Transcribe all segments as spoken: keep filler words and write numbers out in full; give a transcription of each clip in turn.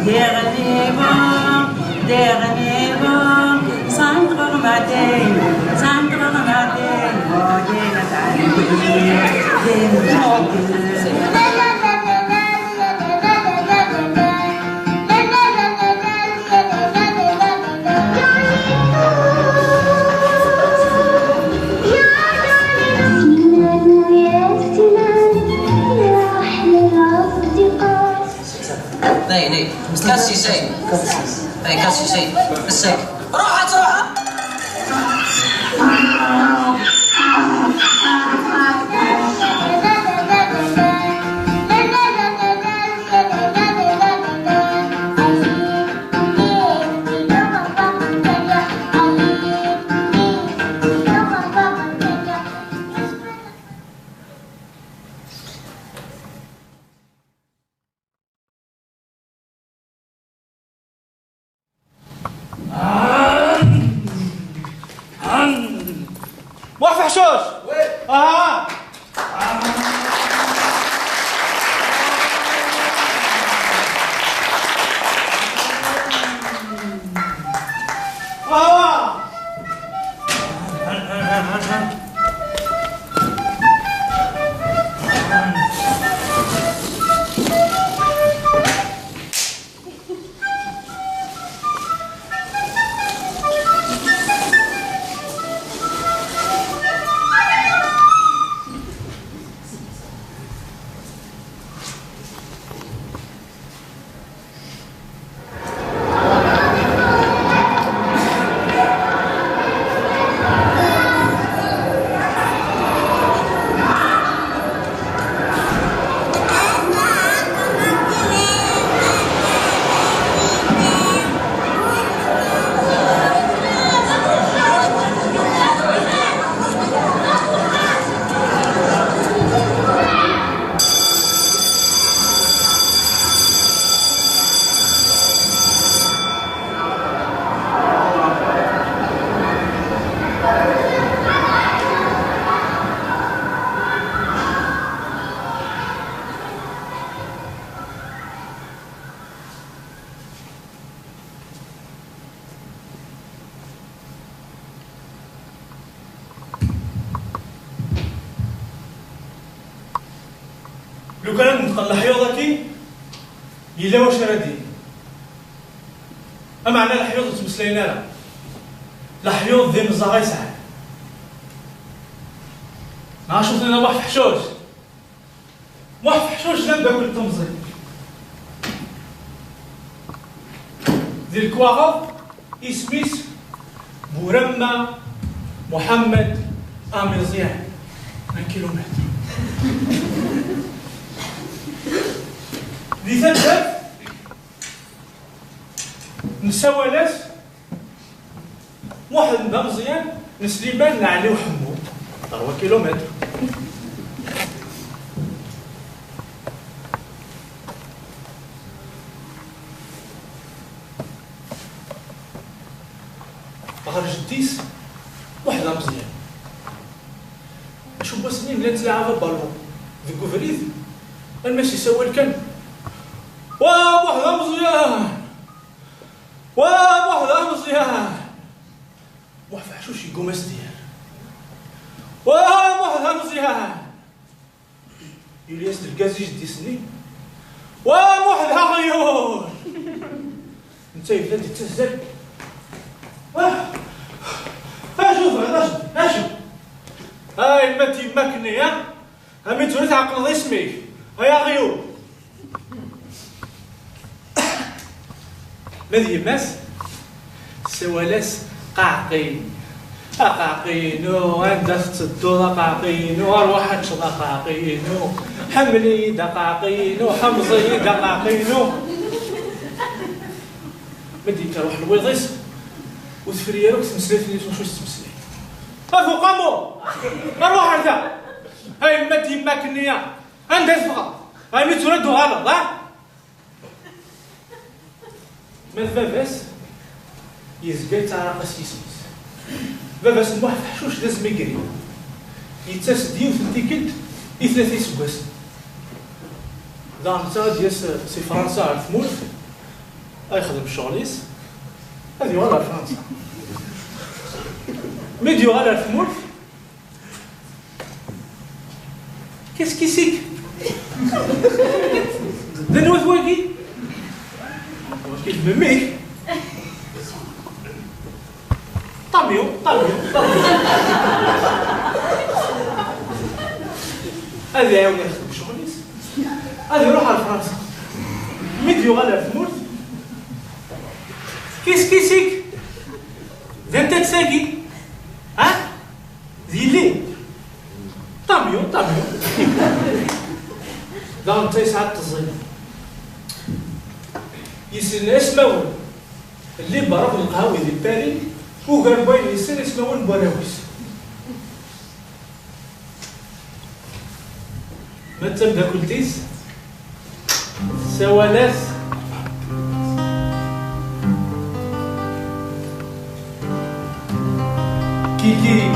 Dernier mot, dernier mot, cinq heures matin, cinq heures matin, voyez la يا سلام، يا أحلى الأصدقاء. ناي ناي، كاسي سي. ناي كاسي سي. السك. روح روح. Muḥ Feḥcuc! Ah! Ah! Lukan ad neṭqen leḥyuḍ-agi, yella wacu ara d-yini. Ameɛna leḥyuḍ ur ttmeslayen ara. Leḥyuḍ d imeẓẓaɣ ay sɛan. Neɣ acu tenniḍ a Muḥ Feḥcuc? Muḥ Feḥcuc d ameddakel n temẓi. Di lekwaɣeḍ, isem-is Buramma Muḥemmed Ameẓyan. Un kilomètre. Di taddart, nessawal-as Muḥend Ameẓyan n Sliman n Ɛli Uḥemmu, trois kilomètres. Ɣer jeddi-s, Muḥend Ameẓyan. Acu n wass-nni nella nettlaɛab abalun deg ubrid, alma s-isawal kan: Wa Muḥend Ameẓyan! Wa Muḥend Ameẓyan! Muḥ Feḥcuc yegguma s-d-yerr. Wa Muḥ d ameẓyan! Yuli-as-d lgaz i jeddi-s-nni. Wa Muḥ d aɣyul! Netta yebda-d yettazzal. Ah! Acu tebɣiḍ a jeddi? Acu? Ay ma d yemma-k-nni, ah! Ami tura tɛeqleḍ isem-ik, ay aɣyul! Ma d yemma-s, tessawal-as: Qaqi, a qaqi-inu, anda tettedduḍ a qaqi-inu, arwaḥ ad teččeḍ a qaqi-inu, ḥemmel-iyi-d a qaqi-inu, ḥemẓ-iyi-d a qaqi-inu. Ma d-yekker waḥed lwiḍ-is, ur tefri ara akk tmeslayt-nni s wacu i tettmeslay. A fuqamu! Arwaḥ ar da! Ay ma d yemma-k-nni-a! Anda teffɣeḍ? Armi tura d-tuɣaleḍ, ah? Ma d baba-s, yezga yettɛaraq-as yisem-is. Baba-s n Muḥ Feḥcuc d azmigri. Yettas-d yiwet n tikkelt i tlata iseggasen. Daɣen netta ad d-yas si Fransa ɣer tmurt, Ad yexdem ccɣel-is, ad yuɣal ɣer Fransa. Mi d-yuɣal ɣer tmurt, qu'est-ce que c'est que? D anwa-t wagi? Wagi d memmi-k? Tant mieux, tant mieux, tant mieux. Ad iɛiwen ixdem ccɣel-is, ad iruḥ ɣer Fransa. Mi d-yuɣal ɣer tmurt, qu'est-ce que c'est que? D anta-tt tagi? Ha? D yelli? Tant mieux, tant mieux. Daɣen netta yesɛa-d teẓẓina. Yessen ismawen n Libar akked Lqahwi di Paris, ugar n wayen yessen ismawen n warraw-is. Ma d tameddakelt-is, tessawal-as Kiki.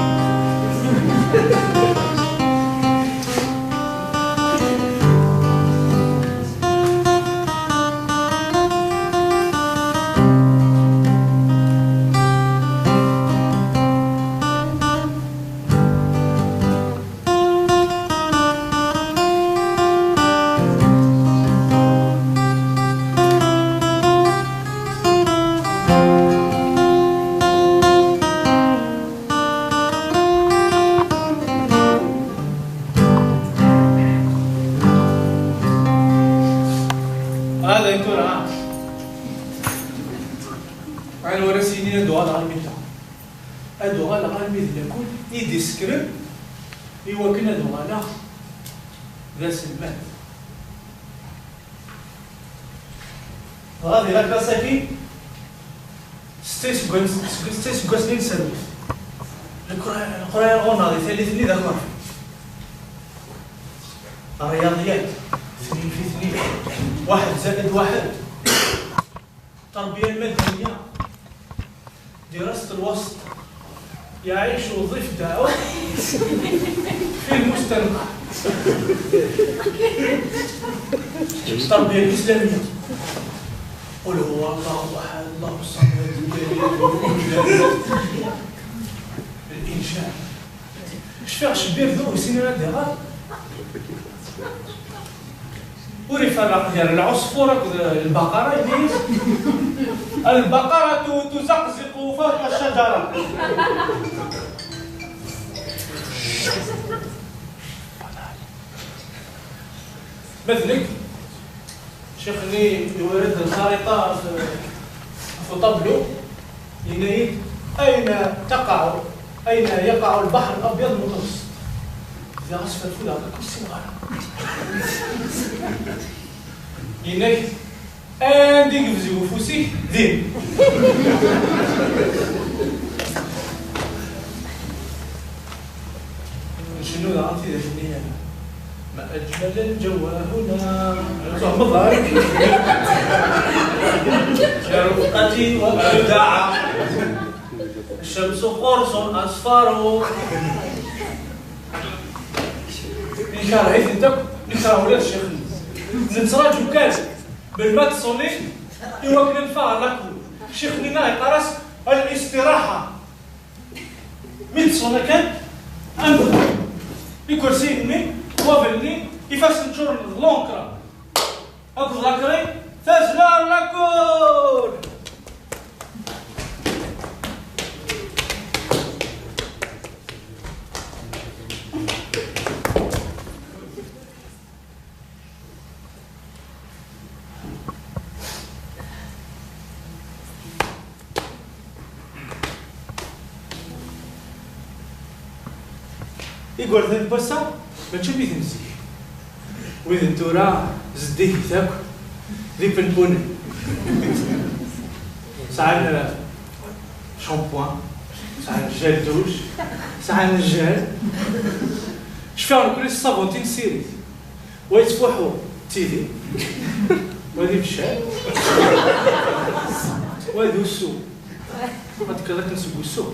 Hada i tura. Ɛni ur as-yinin ad uɣaleɣ armi d da? Ad uɣaleɣ armi d lakul i d-isekren i wakken ad uɣaleɣ d aselmad. Dɣa di la classe-agi, setta iseggasen, setta iseggasen i nserwet. Leqra-, leqraya ɣur-neɣ di tallit-nni d akerfi. Rryaḍiyat, tnin fi tnin, waḥed zaid waḥed. Terbiya lmadaniya. دراسة الوسط، يعيش الضفدع في المستنقع. التربية الإسلامية، قل هو الله أحد، الله الصمد، الإنشاء. شفيغ شبير ذو سنين هذه غا. Ur iferreq gar lɛuṣfur akked lbaqara, yenna-yas: البقرة تزقزق فوق الشجرة. Ma d nekk, ccix-nni iwara-d lxariṭa ɣef, ɣef uṭablu, yenna-yi-d: أين تقع، أين يقع البحر الأبيض المتوسط؟ Ziɣ asferfud-a akk ur ssineɣ ara. Yenna-k: anda i yebzeg ufus-ik, din. Ncennu daɣen tidak-nni: ما أجمل الجو هنا. Tfehmeḍ, ha? يا رفقتي وأبدع. الشمس قرص أصفر. Ikreh-itent akk, ikreh ula d ccix-nni. Nettraǧu kan melmi ad d-ṣuni i wakken ad neffeɣ ɣer lakul. Ccix-nni-nneɣ yeqqar-as الاستراحة. Mi d-ṣuna kan, ad nbeddel ikersiyen-nni, ṭṭwabel-nni, ifassen ččuren d l'encre akked la craie, tazzla ɣer lakul! Igerdan n wass-a mačči am wid n zik. Wid n tura zeddigit akk d ipenpunen. Sɛan, euh, shampoing, sɛan gel douche, sɛan gel. Cfiɣ nekkni s ṣṣabun tinsirit. Wa yettfuḥu d tidi, wa d ibeccan, wa d usu. Ma tekkiḍ akken seg usu,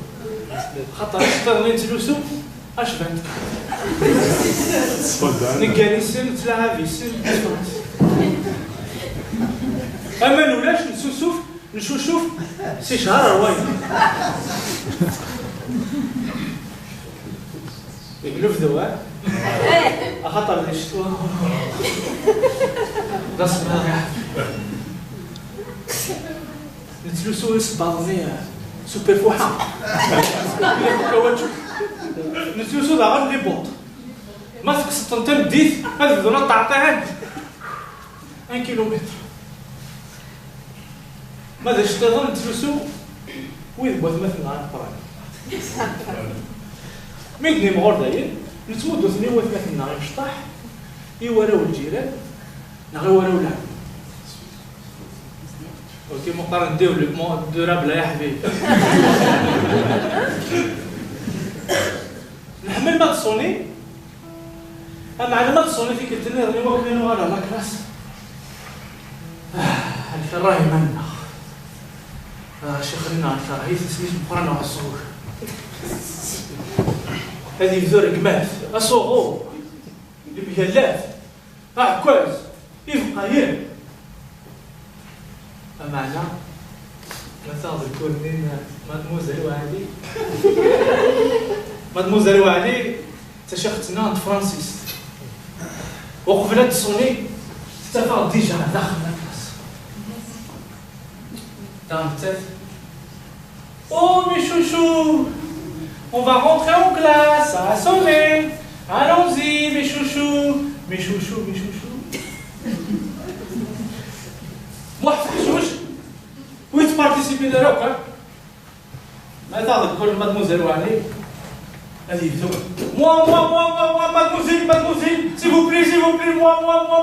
xaṭer iceṭṭiḍen i nettlusu, acban-t. Neggan-isen, nettlaɛab-isen. Ama nulac, nsusuf, ncucuf, si ccher ar wayeḍ. Deg lebdu, ha? Axaṭer di ccetwa, d asemmiḍ, ya. Nettlusu isebbaḍen-nni, super fuḥa. Nettlusu daɣen les bottes. Ma tekkseḍ-ten tameddit, ad bdun ad ṭṭɛeṭṭiɛen. Un kilomètre. Ma d iceṭṭiḍen, nettlusu wid n watmaten-nneɣ imeqqranen. Mi d-nimɣur dayen, nettmuddu-ten i watmaten-nneɣ imecṭaḥ, i warraw n lǧiran, neɣ i warraw n lɛemmi. Ok, muqaren de, de rabla ya ḥbib. Nḥemmel ma d ṣuni, ameɛna ma d ṣuni tikkelt nniḍen i wakken ad nuɣal ɣer la classe. Ah, nkerreh iman-nneɣ. Ah, ccix-nni-nneɣ nkerreh-it, isem-is meqqran uɛeṣṣug. Ad yebdu rregmat, asuɣu, lemhalat, aɛekkaz, ibeqqayen. Ameɛna, ma taɣ deg urnin, Mademoiselle Waɛli. Mademoiselle Waɛli d tacixt-nneɣ n tefransist. Uqbel ad d-ṣuni, tettafeɣ déjà daxel la classe. Daɣ nettat: Oh, mes chouchous, on va rentrer en classe, ça a sonné. Allons-y, mes chouchous, mes chouchous, mes chouchous. Muḥ Feḥcuc, ur yettparticipi ara akk, ha? Ma taɣ deg kul Mademoiselle Waɛli, ad yebdu: Moi, moi, moi, moi, moi, mademoiselle, mademoiselle, s'il vous plaît, s'il vous plaît, moi, moi, moi,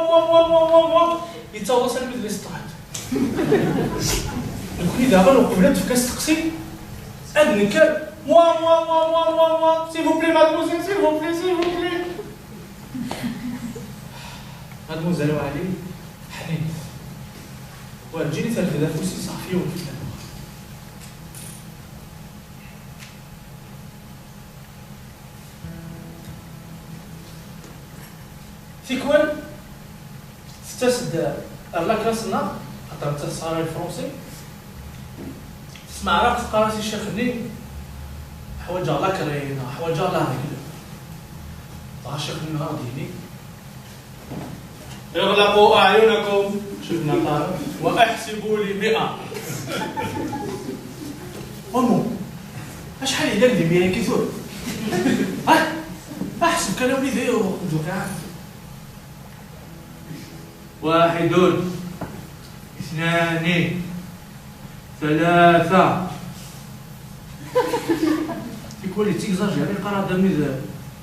moi. Yettaweḍ-as almi d les stades. Nekkni daɣen, uqbel ad tefk asteqsi, ad d-nekker: Moi, moi, moi, moi, moi, moi, s'il vous plaît, mademoiselle, s'il vous plaît, s'il vous plaît. Mademoiselle Waɛli ḥninet. Werǧin i terfed afus-is ɣef yiwen fell-aneɣ. Tikwal, tettas-d ar la classe-nneɣ, xaṭer nettat tesɣaray lefransi. Tesmeɛraq, teqqar-as i ccix-nni: Ḥwaǧeɣ la craie, neɣ ḥwaǧeɣ la règle. Dɣa ccix-nni ad d-yini: اغلقوا أعينكم، شفنا طارق، واحسبوا لي مئة. Amu, acḥal yellan d imir-agi tura? Ah, aḥseb kan a wlidi, ur d-uqiɛ ara. واحد، اثنان، ثلاثة. Tikwal yettigzajiṛ, yeqqar-aɣ-d armi d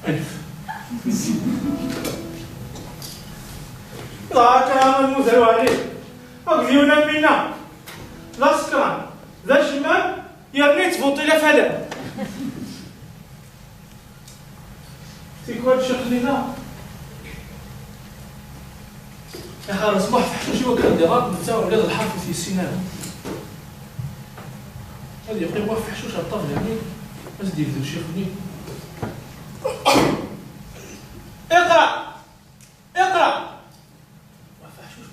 alef. Dɣa akka, Mademoiselle Waɛli, akked yiwen am winna, d asekran, d acemmam, yerna yettbuṭil afalan. Tikwal ccix-nni-nneɣ iḥeṛṛes Muḥ Feḥcuc i wakken ad iɣer, netta ula d lḥerf ur t-yessin ara. Ad yeqqim Muḥ Feḥcuc ar ṭṭabla-nni, ad s-d-yebdu ccix-nni: اقرأ! اقرأ! Muḥ Feḥcuc: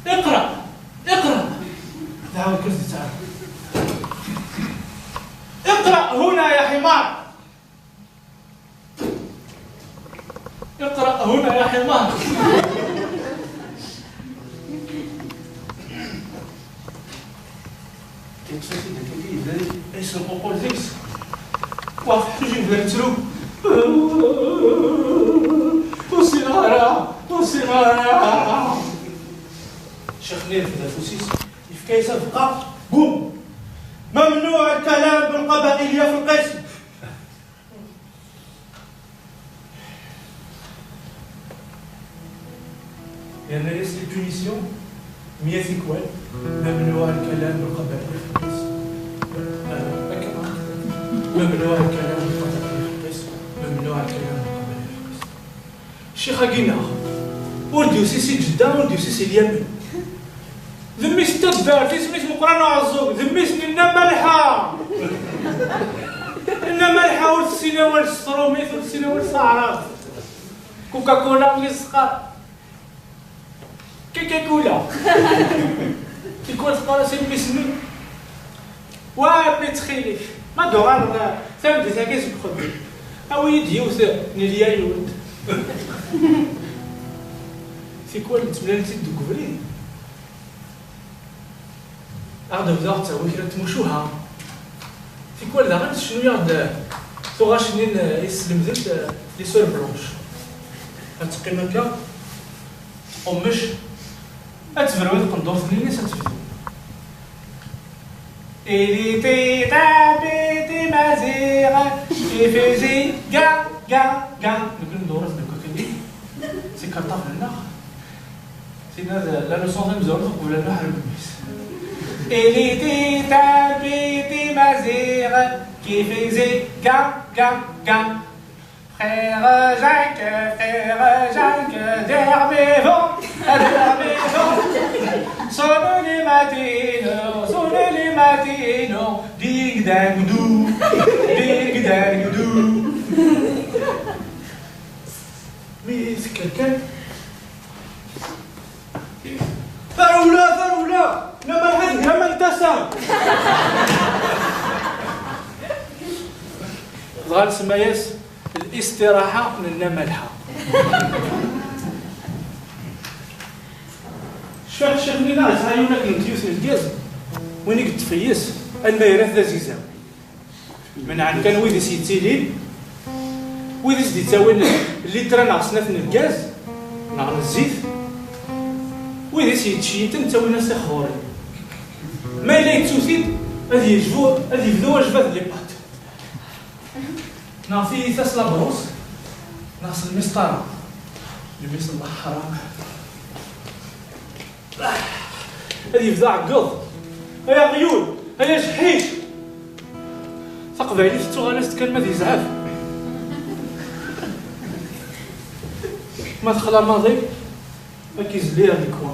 اقرأ! اقرأ! Tɛawed kan tettɛawed: اقرأ هنا يا حمار! اقرأ هنا يا حمار! Yeṭṭef-it-id akka, yebda yessenququl deg-s. Muḥ Feḥcuc yebda yettru: Ur ssineɣ ara, ur ssineɣ ara. Ccix-nni irfed afus-is, yefka-yas abeqqa, bum! ممنوع الكلام بالقبائلية في القسم. Yerna-yas les punitions, mya tikwal: ممنوع الكلام بالقبائلية في القسم. Ah, akka. ممنوع الكلام بالقبائلية في القسم، ممنوع الكلام بالقبائلية في القسم. Ccix-agi-nneɣ ur d-yusi si Ǧedda, ur d-yusi si Lyamen. D mmi-s n taddart, isem-is Meqqran Uɛeẓẓug, d mmi-s n Nna Malḥa. Nna Malḥa ur tessin awal s tṛumit, ur tessin awal s taɛrabt. Coca-Cola i s-teqqar. Coca-Cola. Tikwal teqqar-as i mmi-s-nni: "Wa, a mmi, ttxil-k, ma d-uɣaleḍ tameddit-agi seg uxeddim, awi-yi-d yiwet n lyayut." Tikwal nettemlal-itt-id deg ubrid. Ad aɣ-d-bduɣ ttawi kra n tmucuha. Tikwal daɣen tecnu-yaɣ-d tuɣac-nni i teslemdemt, les sœurs blanches. Ad teqqim akka, teqqummec, ad tebru i tqendurt-nni-ines, ad tebdu: "Il était un petit Maziɣ qui faisait ga, ga, ga." Nekk nduṛ-as deg wakali, si karṭafel-nneɣ. Tinna d la leçon tamezwarut uqbel ad nruḥ ar mmi-s. Il était un petit Maziɣ qui faisait ga, ga, ga. Frère Jacques, frère Jacques, dormez-vous, dormez-vous. Sonne les matines, sonne les matines, ding dang dou, ding dang dou. Mi tekker kan: "Tarewla, tarewla! Lamalḥa tga ma n tasa!" Dɣa nsemma-yas listiraḥa n nna Malḥa. Cfiɣ ccix-nni neɣ yesɛa yiwen akken n tyut n lgaz, win i yeṭṭef yes, alma yerra-t d azizam. Menɛen kan wid i s-yettilin, wid i s-d-ittawin litra neɣ snat n lgaz neɣ n zzit, wid i s-yettceyyiṭen ttawin-as tixurin. Ma yella yettu-t-id, ad yejbu, ad yebdu ajbad n lipat, neɣ tiyita s labṛus, neɣ s lmisṭara. Lmis n leḥram. Ad yebdu aɛeggeḍ. Ay aɣyul, ay ajeḥḥic. Taqbaylit tettuɣal-as-d kan ma d izɛef. Ma texla maḍi, ad k-izelli ar lekwa.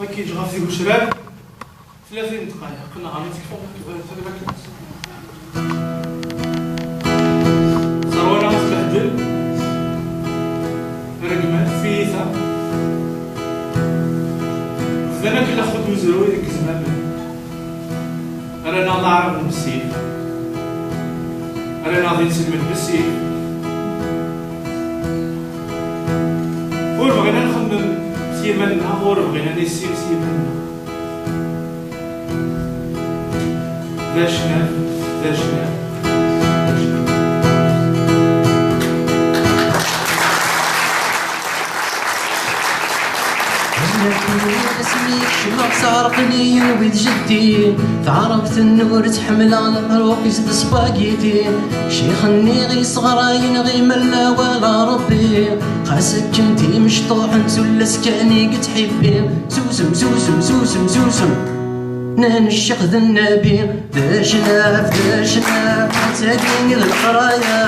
Ad k-yeǧǧ ɣef tgecrar. Tlatin dqayeq, neɣ ad tekfuḍ akken tebɣiḍ, tali akken. Ẓerwala ad tbehdel, rregmat, tiyita. Bdan akken la xeddu uzru i deg izmamen. Rran-aɣ d aɛrab n bessif. Rran-aɣ d inselmen bessif. Ur bɣin ad nxemmem s yiman-nneɣ, ur bɣin ad nissin s yiman-nneɣ. D acnaf, d acnaf, d acnaf. Asmi kecmeɣ sɛerqen-iyi wid jeddi, taɛrabt n ur tḥemmleɣ leḥruq-is d spaghetti. Ccix-nni ɣ-isɣarayen ɣ-imella wala Rebbi, xas akken timecṭuḥen tullas kan i yettḥibbi. Zuzem, zuzem, zuzem, zuzem. Nnan ccix d nnabi, d acnaf, d acnaf, ma d tagi i d leqraya.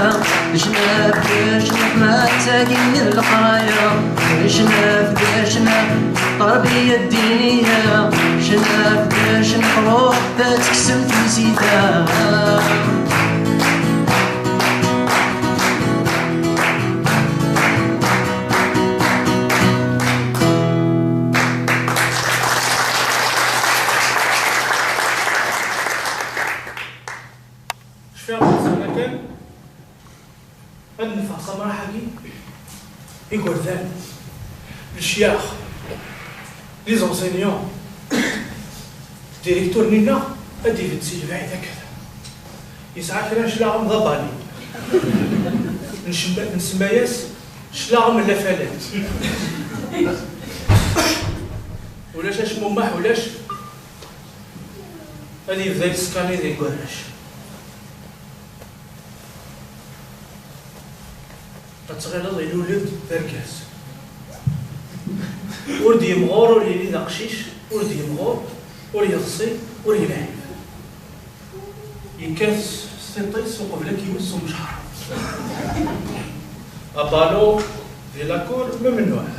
D acnaf, d acnaf, ma d tagi i d leqraya. D acnaf, d acnaf, terbiya ddiniya. Acnaf, d acnaf, ruḥ, ad teksem tizita. Cfiɣ ɣef zzman kan, ad neffeɣ s amraḥ-agi, igerdan, lecyax, les enseignants, directeur-nni-nneɣ ad d-ibedd si lebɛid akka. Yesɛa kra n cclaɣem d abali. Ncemma-, nsemma-yas cclaɣem n lafalat. Ulac acmumeḥ, ulac. Ad yebda yeskani deg warrac. Ad tɣileḍ ilul-d d argaz. Ur d-yemɣur, ur yili d aqcic, ur d-yemɣur, ur yeḍsi, ur yelɛib. Yekkat s tiṭ-is uqbel ad k-iwet s umecḥar. Abalu di la cour, memnuɛ.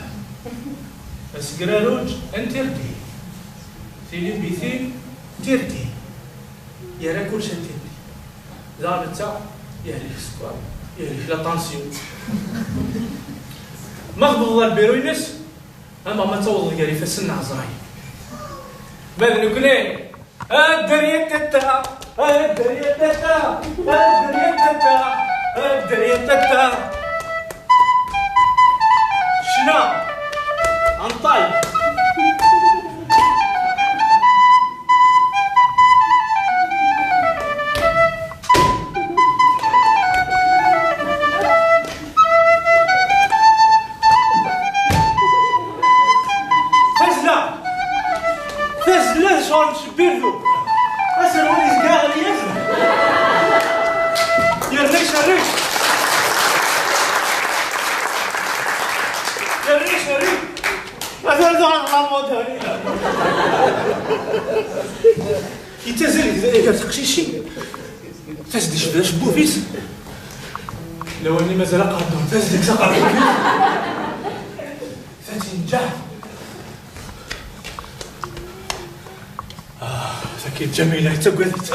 Asegraruǧ, interdit. Tilibitin, interdit. Yerra kullec interdit. Daɣ netta yehlek sskeṛ. La tension. Ma tewwḍeḍ ɣer lbiru-ines, ama ma tawḍeḍ gar ifassen n ɛezray. Ma d nekkni, a dderya tata, a dderya tata, a dderya tata, a dderya tata. Ccna, anṭay. Tazzla! Tazzla d ccɣel n Cbirdu! Aserwal yezga ɣer-i-, yerna icerreg! Yerna icerreg! Atan d aɣrab modern. Yettazzal gar teqcicin. Fas-d icbed acebbub-is. Lawan-nni mazal aqerdun. Fas-d kkes aqerdun. Fas-d yenǧeḥ. Ah, tagi d Ǧamila, yettagad-itt.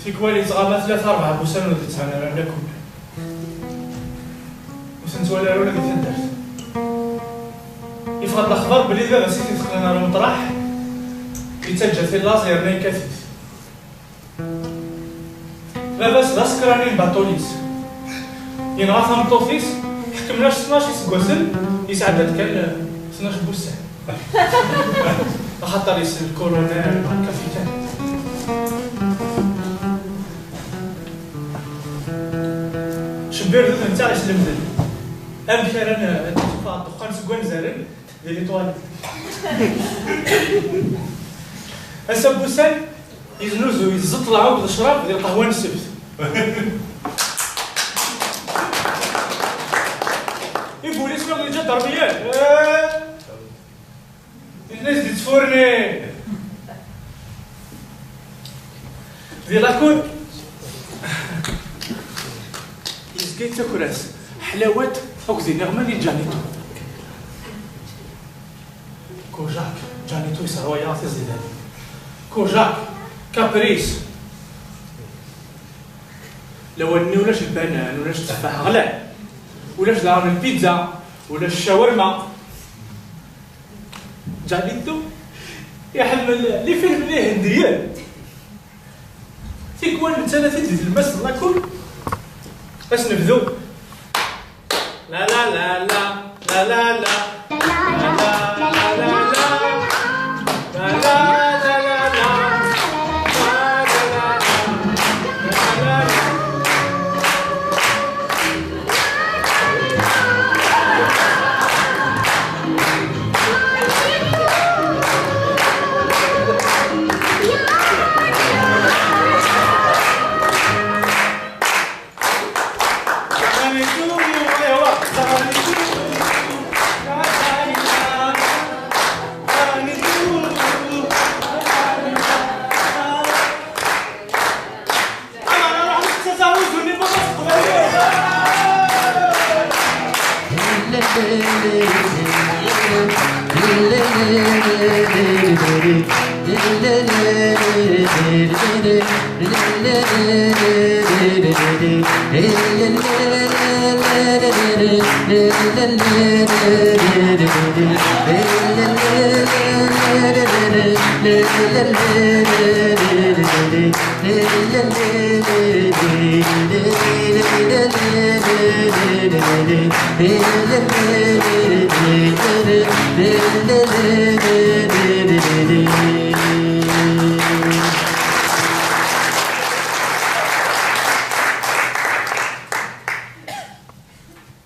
Tikwal yettɣama tlata rebɛa n wussan ur d-ttban ara lakul. Ur ten-twala ara ula di taddart. Yeffeɣ-d lexbar belli baba-s i t-iteqqnen ɣer umeṭraḥ, yettaǧǧa-t i laẓ yerna yekkat-it. Baba-s d asekṛani n baṭul-is. Yenɣa tameṭṭut-is, ḥekmen-as tnac iseggasen, yesɛedda-d kan, eh, tnac n wussan. Axaṭer yessen lkulunel, lkapitan. Cebbirdu d netta i slemden amek ara n-, ad d-teffeɣ ddexxan seg wanzaren di litwal. Ass-a n wussan, yeznuzu, yeẓẓeṭ lɛub d ccrab di lqahwa n ssebt. Ibulis ma yeǧǧa dderbiyan. Yella-s di tfurni. Di la cour, yezga yettaker-as ḥlawat akked iniɣman i Janito. Kojak, Janito yesserwa-yaɣ tiẓidanin. Kojak, Caprice. Lawan-nni ulac lbanan, ulac tteffaḥ, ɣlan. Ulac daɣen lpizza, ulac ccawrma. Janito iḥemmel lifilm ihendiyen. Tikwal nettanat-id di tlemmast n lakul. Ad s-nebdu. La la la la, la la la. La la la la la. La la la la la. La la la la. La la la.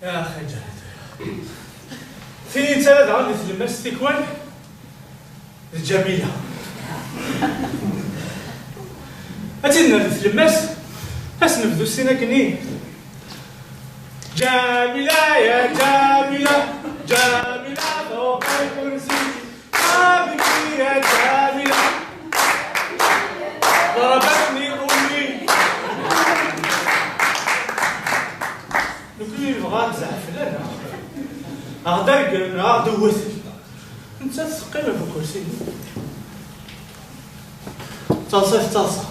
Ax a Ǧahid. Tin yettara daɣen di tlemmast tikwal d Ǧamila. Ad tt-id-nerr di tlemmast, ad s-nebdu sin akken-nni. جميلة يا جميلة، جميلة فوق الكرسي، حبيبتي يا جميلة، ضربتني أمي. Nekkni nebɣa ad nzɛef fell-aneɣ. Aɣ-d-rgel, aɣ-d-wwet. Nettat teqqim ɣef ukersi-nni. Ttaḍsa tettaḍsa.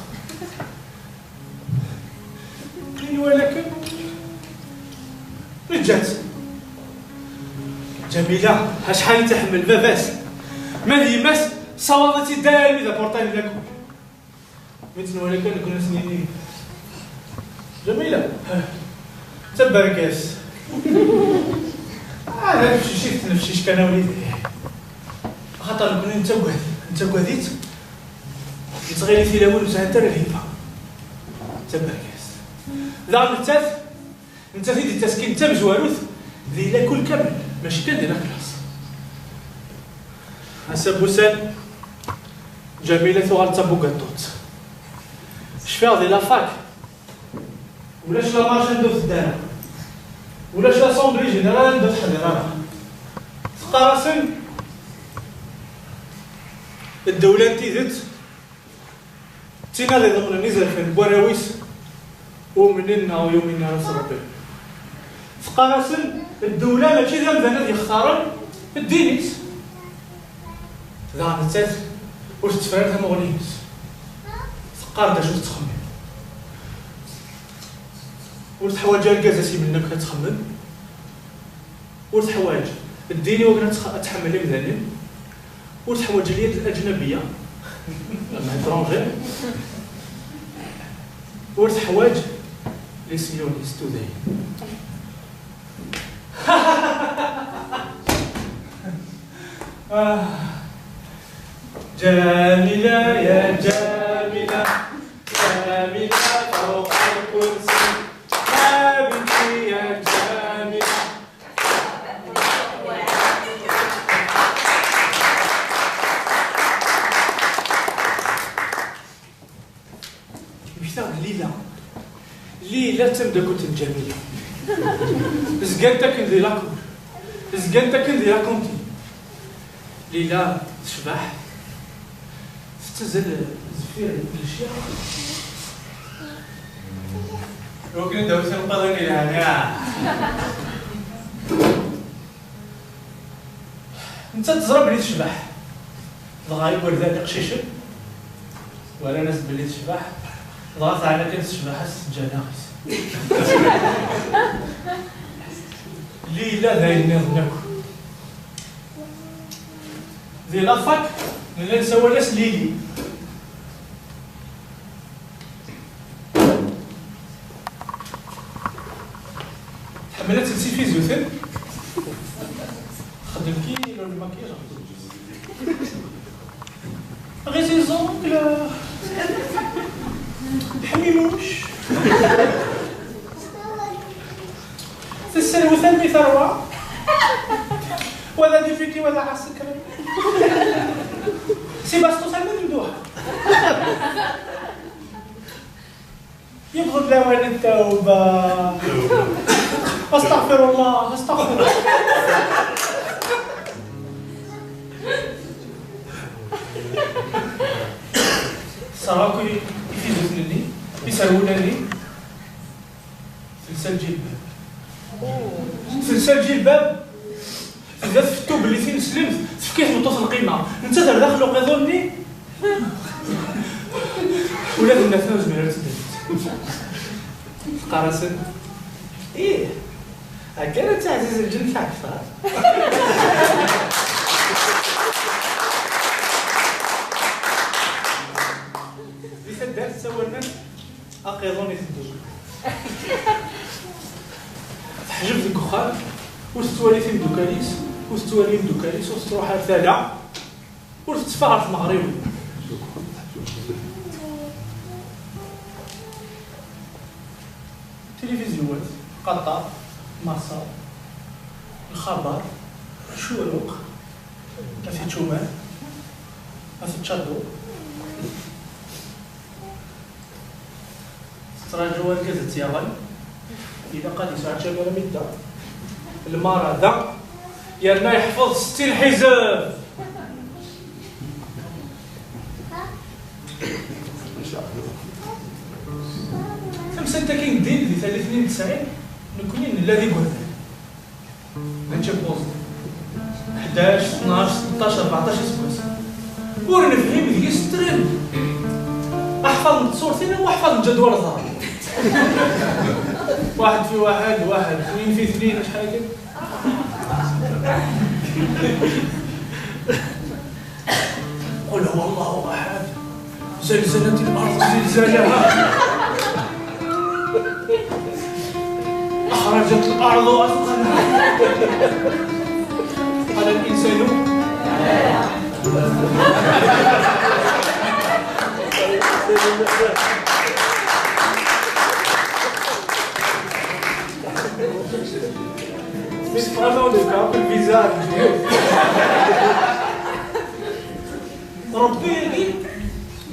Akken nwala kan, neǧǧa-tt. Ǧamila, acḥal i tt-iḥemmel baba-s, ma d yemma-s, ssawaḍ-itt-id armi d apurṭay n lakul. Mi tt-nwala kan, nekkni as-nini: "Ǧamila, d taberka-s." Ah, d tnefcict, tnefcict kan a wlidi. Axaṭer nekkni nettagad, nettagad-itt. Nettɣil tilawin ur sɛint ara lhiba. D taberka-s. Daɣen nettat, nettat i d-ittaskin d tamezwarut di lakul kamel, mačči kan di la classe. Ass-a n wussan, Ǧamila tuɣal d tabugaṭut. Cfiɣ di la fac, ulac la marche anda ur tedda ara, ulac l'assemblée générale anda ur teḥḍir ara. Teqqar-asen: "Ddewla n tidet d tin ad iḍemnen izerfan n warraw-is, umnen neɣ ur yuminen ara s Ṛebbi." Teqqar-asen: "Ddewla mačči d amdan ad yextaren ddin-is." Daɣen nettat ur tetteffer ara tamuɣli-ines. Teqqar-d acu tettxemmim. Ur teḥwaǧ argaz ad s-yemlen amek ad txemmem. Ur teḥwaǧ ddin i wakken ad tx-, ad tḥemmel imdanen. Ur teḥwaǧ alyad aǧnabiya, un étranger. Ur teḥwaǧ les sionistes, tudayin. آه. جميلة يا جميلة، جميلة فوق الكرسي، يا بنتي يا جميلة. Mmektaɣ-d Lila. Lila d tameddakelt n Ǧamila. Zgant akken di la cour. Zgant akken di la cantine. Lila tecbeḥ. Tettazzal deffir lecyax. Ur ken-id-awi tinqiḍin yelhan, ya. Nettat teẓra belli tecbeḥ. Dɣa igerdan iqcicen walan-as belli tecbeḥ. Dɣa teɛna kan s ccbaḥa-s s ǧanax-is. Lila d ayen nniḍen akk. Di la fac, nella nsawal-as Lili. Tḥemmel ad tels ifizuten. Txeddem kilo n lmakiyaǧ ɣef wudem-is. Ɣiz iẓunkla. Ḥmimuc. Tesserwet almi terwa. Wa d adifiki, wa d aɛsekri. Si basṭus almi d Mduḥa. Yewweḍ-d lawan n tawba. Astaɣfirullah, astaɣfirullah. Tesserɣ akk i-, ifizuten-nni, iserwula-nni, telsa lǧilbab. Telsa lǧilbab, tebda tfettu belli tineslemt tefka i tmeṭṭut lqima. Nettat ar daxel uqiḍun-nni, ula d nettat ur tezmir ara ad teddem. Teqqar-asen: "Ih, akka ara tt-iɛziz lǧennet akter." Di taddart ssawalen-as aqiḍun iteddu. Teḥjeb deg uxxam, ur tettwali timeddukal-is, ur tettwali imeddukal-is, ur tettruḥ ar tala, ur tetteffeɣ ɣer tmeɣriwin. Tilifizyuwat, qaṭar, maṣer, lxabar, curuq, at ičuman, at ččaḍu. Tettraǧu argaz ad tt-yaɣen, ilaq ad yesɛu ččamir mi yedda. Lmara da, yerna yeḥfeḍ settin ḥizeb. Tamsalt-agi n ddin di tallit-nni n tesɛin, nekkni nella d igerdan. Mačči n Boston. Ḥdac, tnac, tleṭṭac, rbeɛṭac iseggasen. Ur nefhim deg-s ttren. Aḥfad n tṣurtin am uḥfad n jadwal ẓer. Waḥed fi waḥed, waḥed, tnin fi tnin, acḥal akken? قل هو الله أحد. زلزلت الأرض زلزالها. أخرجت الأرض أثقالها. قال الإنسان. Mais c'est vraiment le cas, le visage. Ṛebbi-agi,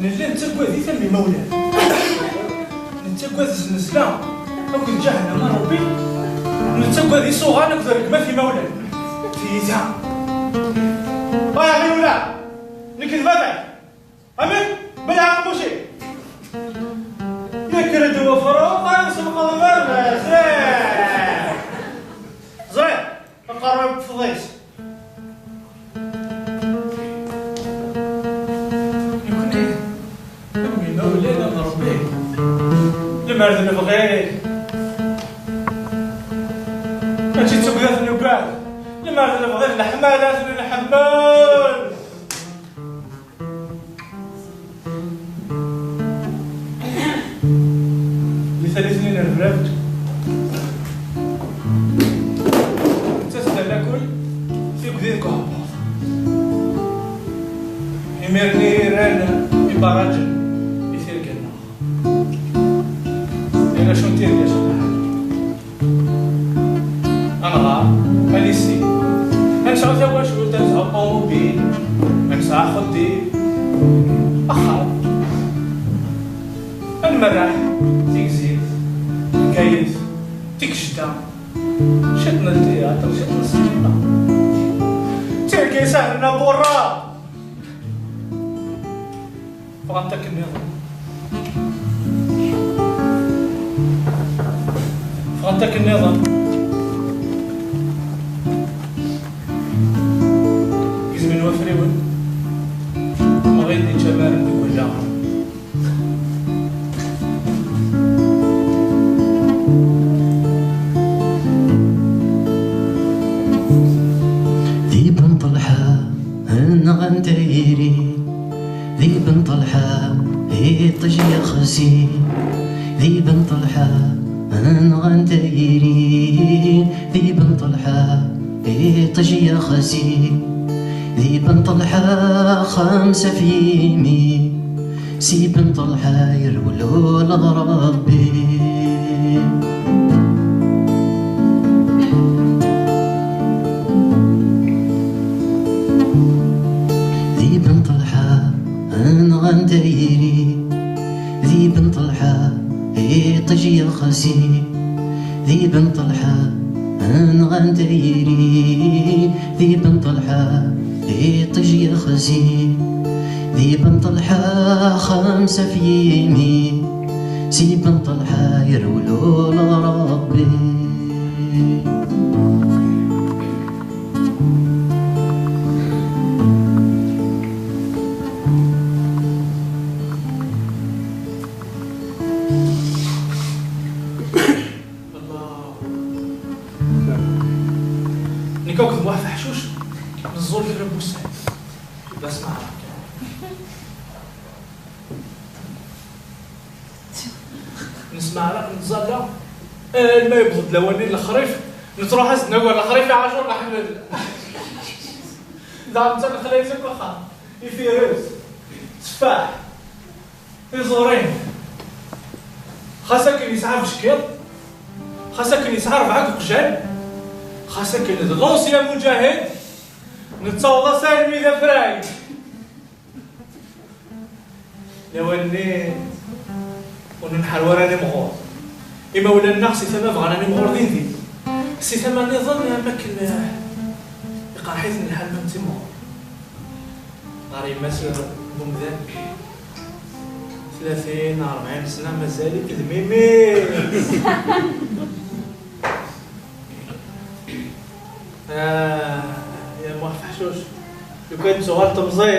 nella nettagad-it am imawlan. Nettagad zznezla akked ǧahennama n Ṛebbi, nettagad isuɣan akked rregmat imawlan. Tiyita. Ay aɣyul-a, nekk d baba-k. Amek? Belɛeɣ aqemmuc-ik. Yekker-d wefruq, ad nselqeḍ baba-s. Ẓriɣ, aqerru-w ṭṭfeḍ-it. Nekni, am imawlan am Ṛebbi, lemmer d lebɣi, mačči d tugdat n ugad, lemmer d lebɣi d leḥmala ad ten-nḥemmel. Di tallit-nni n rrebrab, nettat d lakul tigdi deg uhebbuḍ. Imir-nni rran ibarraǧen i tirga-nneɣ. Yerna acu n tirga, a Cbaḥa? Ad nɣer, ad nissin, ad nesɛu tawacult, ad nesɛu ṭumubil, ad nesɛu axeddim, axxam, ad nmerreḥ Tigzirt, Bgayet, Tikejda, ciṭ n ltiyaṭr, ciṭ n ssinima. Tirga isehlen aburra. Ffɣent akken nniḍen. Ffɣent akken nniḍen. Gezmen wafriwen. Mɣin d ičamaren deg wallaɣen. Di Ben Ṭelḥa nɣan tayri. Di Ben Ṭelḥa, iṭij yaxsi. Di Ben Ṭelḥa, nɣan tayri. Di Ben Ṭelḥa, iṭij yaxsi. Di Ben Ṭelḥa, xemsa f yimi. Si Ben Ṭelḥa, yerwel ula d Ṛebbi. Di Ben Ṭelḥa, nɣan tayri. Di Ben Ṭelḥa, iṭij yaxsi. Di Ben Ṭelḥa, nɣan tayri. Di Ben Ṭelḥa, iṭij yaxsi. Di Ben Ṭelḥa, xemsa f yimi. Si Ben Ṭelḥa, yerwel ula d Ṛebbi. Nekk akked Muḥ Feḥcuc neẓẓul kra n wussan. D asmeɛreq kan. Nesmeɛreq, nettẓalla alma yewweḍ-d lawan-nni n lexrif, nettruḥ-as-d nagar lexrif i Ɛacur Leḥmed. Daɣ netta nexla-yas akk axxam, ifires, tteffaḥ, tiẓurin. Xas akken yesɛa abeckiḍ, xas akken yesɛa rebɛa n uqjan, xas akken d l'ancien mujahid, nettaweḍ-as armi d afrag. Lawan-nni ur nenḥerwi ara nimɣur. Imawlan-nneɣ si tama bɣan animɣur din din. Si tama nniḍen am akken, eh, iqerḥ-iten lḥal ma n timɣur. Ɣer yemma-s n umdan, tlatin, rebɛin sna, mazal-ik d mimi. Ah, ya Muḥ Lukan tuɣal temẓi.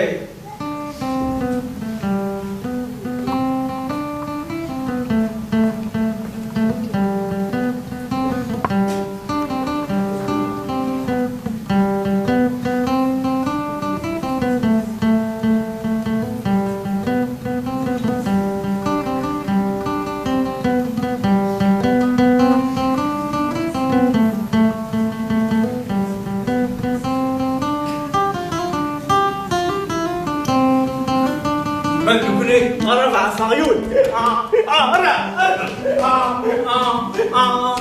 Ma d nekkni, ara ḍeɛfeɣ yiwen. Ah, ah, ara, ara. Ah, ah, ah.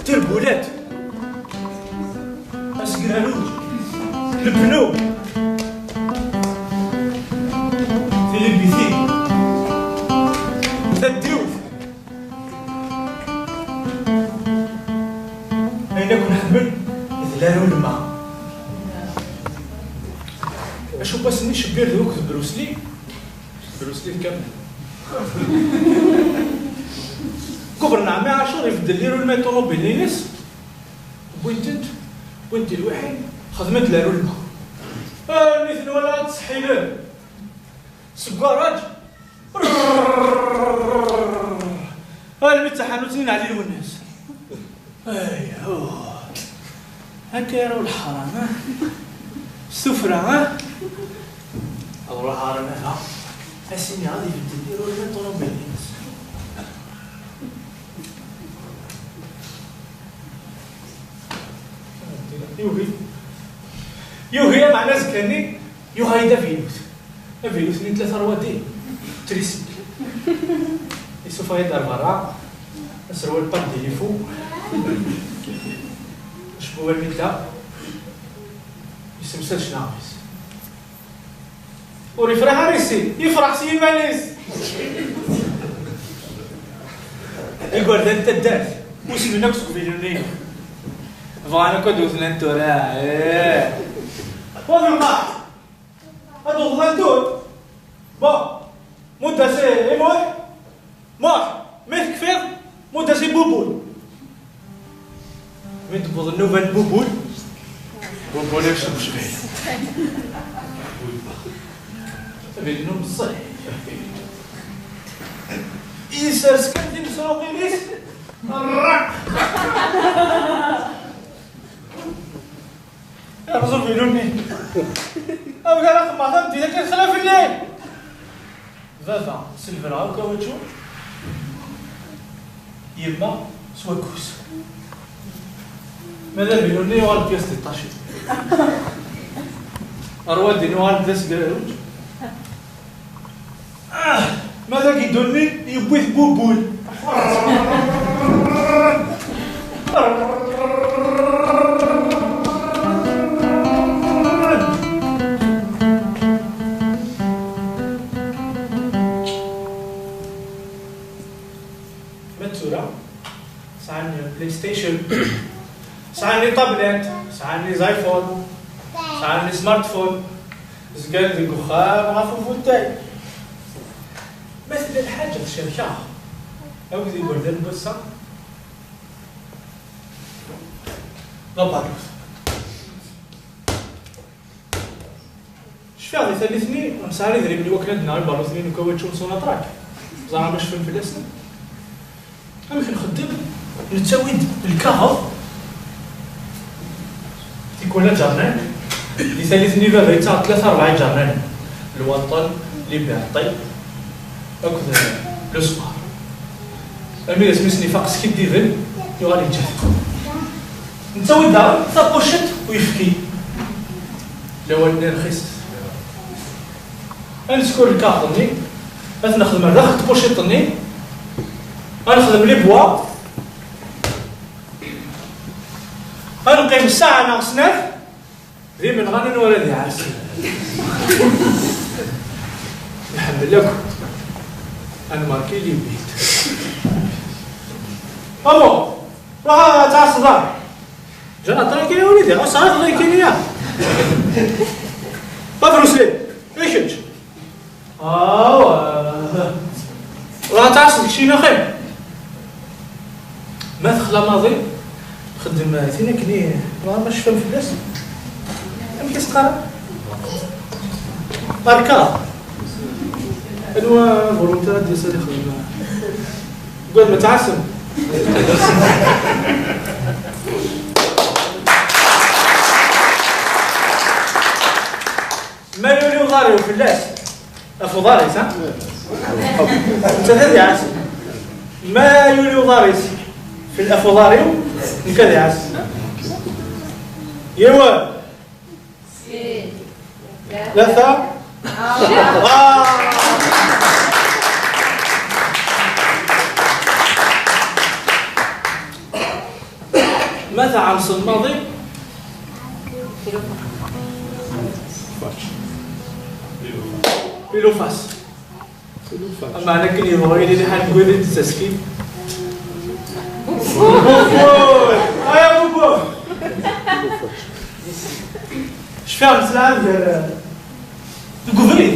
Tirbulat. Asegrar-, lebnu. Tilibitin. Taddiwt. Ayen akk nḥemmel d larulma. Acu n wass-nni Cebbired akked Bruce Lee? Bruce Lee kamel. Kubren Ɛmi Ɛacur ibeddel irulma i ṭumubil-ines, wwin-tent, wwin-d lwiḥin, xedmen-d larulma. Armi ten-walaɣ ad ttseḥḥilen seg ugaṛaj. Armi d taḥanut-nni n Ɛli Lwennas. Ayhuh. Akka ara leḥram, ah? S tuffra, ah? Ad ruḥeɣ ɣer baba. As-iniɣ ad ibeddel irulma n ṭumubil-ines. Yugi. Yugi, ameɛna azekka-nni yuɣal-d avilut. Avilut-nni n tlata rwadi. Tricycle. Isuffeɣ-iyi-d ar berra. Aserwal pas de défaut. Acbu armi d da. Yessemsad cclaɣem-is. Ur yefriḥ ara yessi, yefreḥ s yiman-is. Igerdan n taddart, usmen akk seg uvilu-nni. Bɣan akk ad wten antur, ah, eh. Wa d lqaɛ. Ad wwḍen antur. Bon, mudd-as i Muḥ. Muḥ, mi tekfiḍ, mudd-as i Bubul. Mi d-tewweḍ nnuba n Bubul, Bubul ikcem cbel. Binu meẓẓi. Isers kan timesruqin-is. Rraq. Iɣẓu Binu-nni. Amek ara xemmeɣ tameddit akken xla fell-i? Baba, s lebra akk awečču. Yemma, s wakkus. Ma d Binu-nni yuɣal d pièce détachée. Rwadi yuɣal d asegrar. Ah, ma d agidu-nni yewwi-t Bubul. Ma d tura, sɛan PlayStation, sɛan les tablettes, sɛan les iPhones, sɛan les smartphones, zgan deg uxxam ɣef ufutay. Ma tella lḥaǧa tcerk-aɣ akked igerdan n wass-a, d abalut. Cfiɣ di tallit-nni, nesɛa idrimen i wakken ad d-naɣ ibaluṭen-nni n ukawačču n Sonatrach. Ẓer ma cfan fell-asen. Amek nxeddem? Nettawi-d lkaɣeḍ, tikwal aǧernan. Di tallit-nni baba yettaɣ tlata rebɛa iǧernanen. Lwaṭel, liberté, akked le soir. Armi d asmi sen-ifaq skiddiben, yuɣal yeǧǧa-t. Nettawi-d daɣen tapuciṭ n uyefki. Lawan-nni rxis. Ad neskur lkaɣeḍ-nni, ad t-nexdem ar daxel tpuciṭ-nni, ad nexdem les bois, ad neqqim ssaɛa neɣ snat, d imenɣan anwa ara d-iɛersen. Nḥemmel akk ad nmarki les buts. Amo, ruḥ ad tɛasseḍ ar. Ǧan aṭran kan a wlidi, ɣas ɛiḍ kan ya. Pas Bruce Lee, i kečč? Aw, ruḥ ad tɛasseḍ keččini axir. Ma texla maḍi, xeddem tin akken i, ma cfan fell-as. Amek i s-qqaren? Arka. Anwa volontaire ad d-yas ad ixdem? Gwad ma tɛasem. Ma yuli uḍar-iw fell-as, af uḍar-is, ha? Netta d ad iɛasem. Ma yuli uḍar-is fell-, af uḍar-iw, nekk ad iɛasem. Yiwen. Tlata. Ah. Ma tɛerseḍ maḍi? Pile ou face. Ameɛna akken yebɣu yili lḥal deg wid i d-ttaskin. Bubbu! Ay, a Bubbu! Cfiɣ nettlaɛab gar, deg ubrid.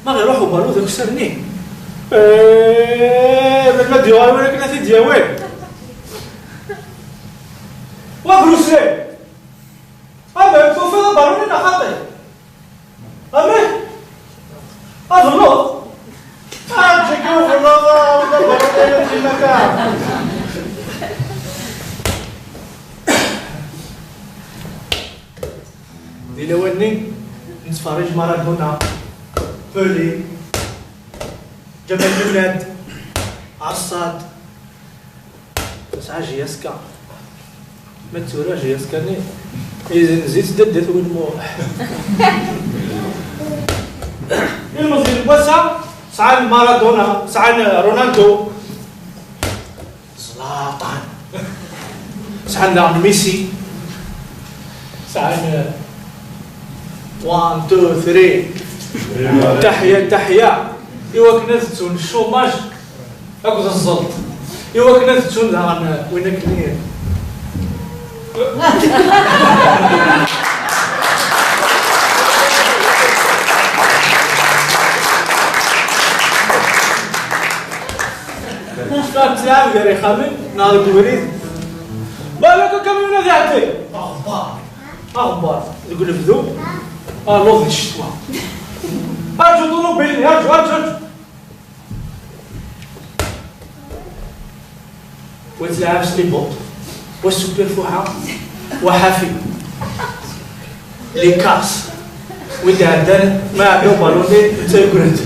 Ma ɣ-iruḥ ubalu d akessar-nni. Eh, melmi ad d-yuɣal win akken ad t-id-yawi? Wa Bruce Lee! Amek tufiḍ abalu-nni neɣ xaṭi? Amek? Abelluḍ? Aǧǧek abelluḍ, ah, wala abalu-nni d imaka. Di lawan-nni, nettferrij Maradona, Pelé, Ǧamal Mennad, Ɛeṣṣad, tesɛa J S K. Ma d tura J S K-nni, izen zi-tt dadda-twen Muḥ. Ilmeẓyen n wass-a, sɛan Maradona, sɛan Ronaldo, Zlatan. Sɛan daɣen Messi. Sɛan, eh, one, two, three. Taḥya, taḥya. I wakken ad ttun chômage akked ẓẓelt. I wakken ad ttun daɣen, eh, win akken i Cfiɣ ttlɛab gar ixxamen neɣ deg ubrid. Balak akamyun ad iɛeddi. Aɣebbar. Aɣebbar. Deg unebdu. Aluḍ di ccetwa. Arǧu ṭumubil-nni, arǧu, arǧu, arǧu. Wa ttlɛab s les bottes, wa super fuḥa, wa ḥafi. Les casses. Wid iɛeddan, ma iɛedda ubaluni, netta yeggra-d.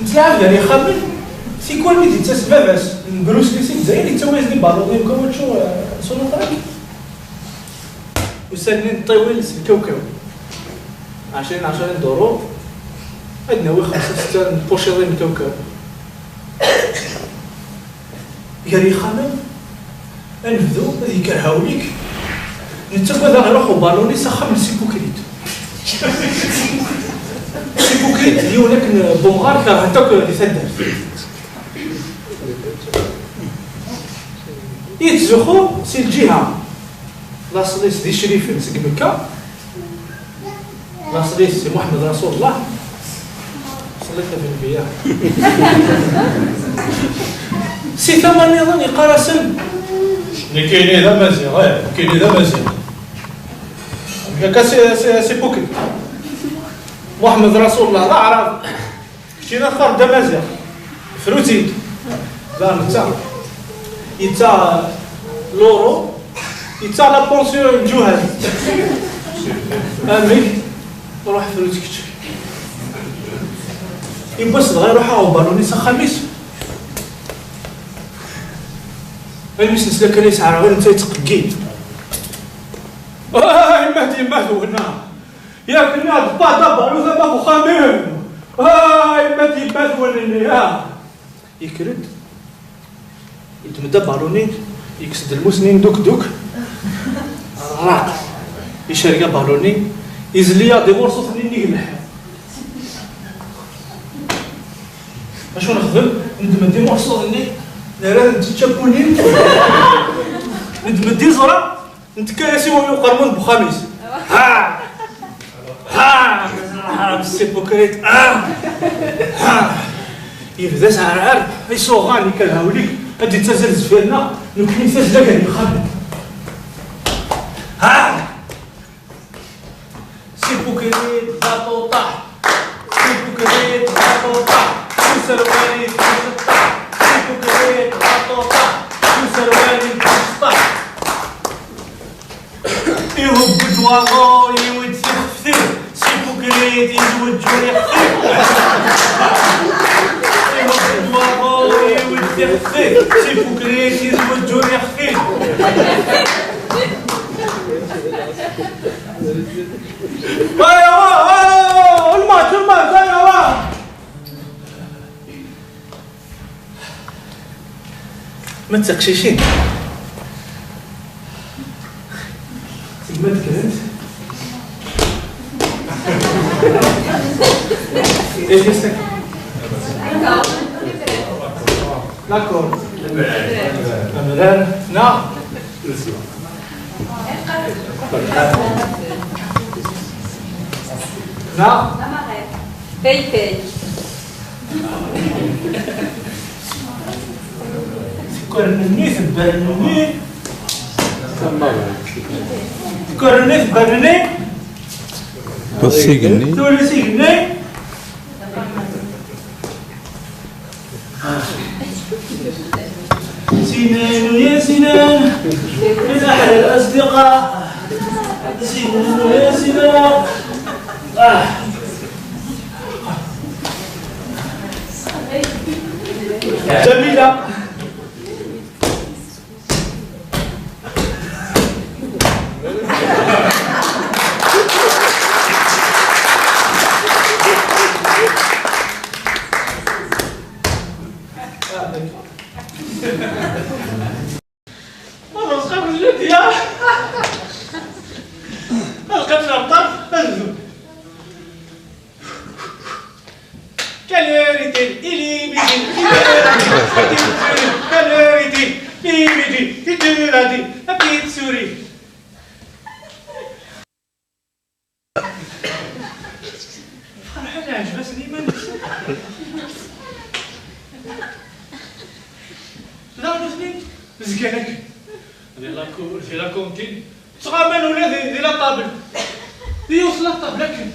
Nettlaɛab gar yixxamen, tikwal mi d-yettas baba-s n Bruce Lee si Lezzayer, yettawi-as-d ibaluni n kawučču, eh, s unuṭrak. Ussan-nni n ṭṭiwil s lkawkaw. Ɛecrin, ɛecrin duru, ad d-nawi xemsa, setta n tpuciḍin n lkawkaw. Gar yixxamen, anebdu ad yekker hawlik. Nettagad ad iruḥ ubaluni s axxam n Sipukrit. Sipukrit d yiwen akken n umɣar kerhen-t akk di taddart. Yettzuxxu si lǧiha, laṣel-is d icrifen seg Mekka, laṣel-is si Muḥemmed Rasulullah, ṣellit ɣef Nnbi-a. Si tama nniḍen yeqqar-asen: Nekkini d Amaziɣ, eh, nekkini d Amaziɣ. Akka si, si, si Pukri. Muḥemmed Rasulullah d Aɛrab. Keččini axaṭer d Amaziɣ, fru-tt-id. Da netta yettaɣ l'euro, yettaɣ la pension n lǧuhad. Amek? Ruḥ fru-tt kečč. Yiwwas dɣa iruḥ-aɣ ubaluni s axxam-is. Almi s-nesla kan yesɛa ɣir netta yettqeggil. Ay, ma d yemma-twen, ah! Yak nniɣ-d, pas d abalun tama n uxxam-im! Ay, ma d yemma-twen-nni, ah! Yekker-d, yeddem-d abaluni, yekkes-d lmus-nni n dukduk, rraq, icerreg abaluni, izelli-yaɣ-d imurṣuten-nni nnig lḥiḍ. Acu nexdem? Neddem-d imurṣuten-nni, nerra-ten d tičapunin, neddem-d iẓra, Ntekka-yas i wami uqermud n uxxam-is. Ha! Ha! Ḥaram s ipukrit. Ha! Ha! Yebda s ɛerɛer, isuɣan ikerha ul-ik, ad d-ittazal zfir-nneɣ, nekkni tazzla gar yixxamen. Bukrit d aṭuṭaḥ, si Bukrit d aṭuṭaḥ, s userwal-is d aceṭṭaḥ, si Bukrit d aṭuṭaḥ, s userwal-is d aceṭṭaḥ. Ihubb-d waḍu, iwwi-d tixeftin, si Bukrit yezweǧ ur ixfi. Ihubb-d waḍu, iwwi-d tixeftin, si Bukrit yezweǧ ur ixfi. Aya, wa, wa, wa, الماتش، الماتش، aya, wa. Ma d tiqcicin. Segmi d-kkrent. Ihi s-, d'accord. Amrar, neɣ? Neɣ? Pay, pay. Tekkren-nni, tebbren-nni. Tekkren-nni, tebbren-nni. Tura s igenni. سنان يا سنان، من أحلى الأصدقاء. سنان يا سنان. آه. جميلة. Ur ẓqiɣ d Lydia. Lqac n ṛṭab, ad ddu. Quelle heure est-il? Il est midi. Quelle heure est-il? Il est midi. La petite souris. Ferḥan, yeɛjeb-asen yiman-nsen. Daɣen nutni zgan akken. Di la cour, di la cantine, ttɣaman ula di, di la table. Di yiwet la table akken.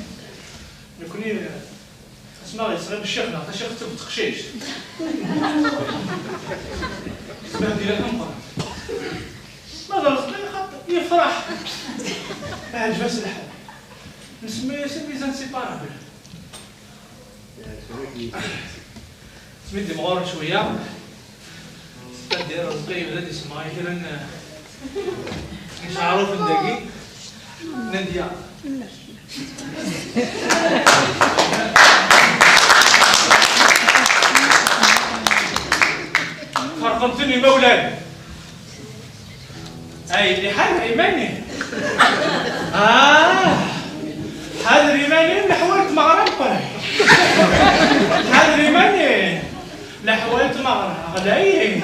Nekni, eh, asma yesɣi ccix neɣ tacixt akked teqcict. Sbehdila tameqqrant. Ma d Rezqi xaṭi, yefreḥ. Iɛǧeb-as lḥal. Nsemmi-as mise inséparables. Asmi d-imɣuren cwiya, c'est-à-dire Rezqi yebda-d isemɣay kra n, n iceɛrufen dagi. Nadia. Ferqen-ten imawlan. Ay, yelli, ḥader iman-im. Ah, ḥader iman-im, leḥwal tmeɣra meqqren. Ḥader iman-im, leḥwal tmeɣra ɣlayen.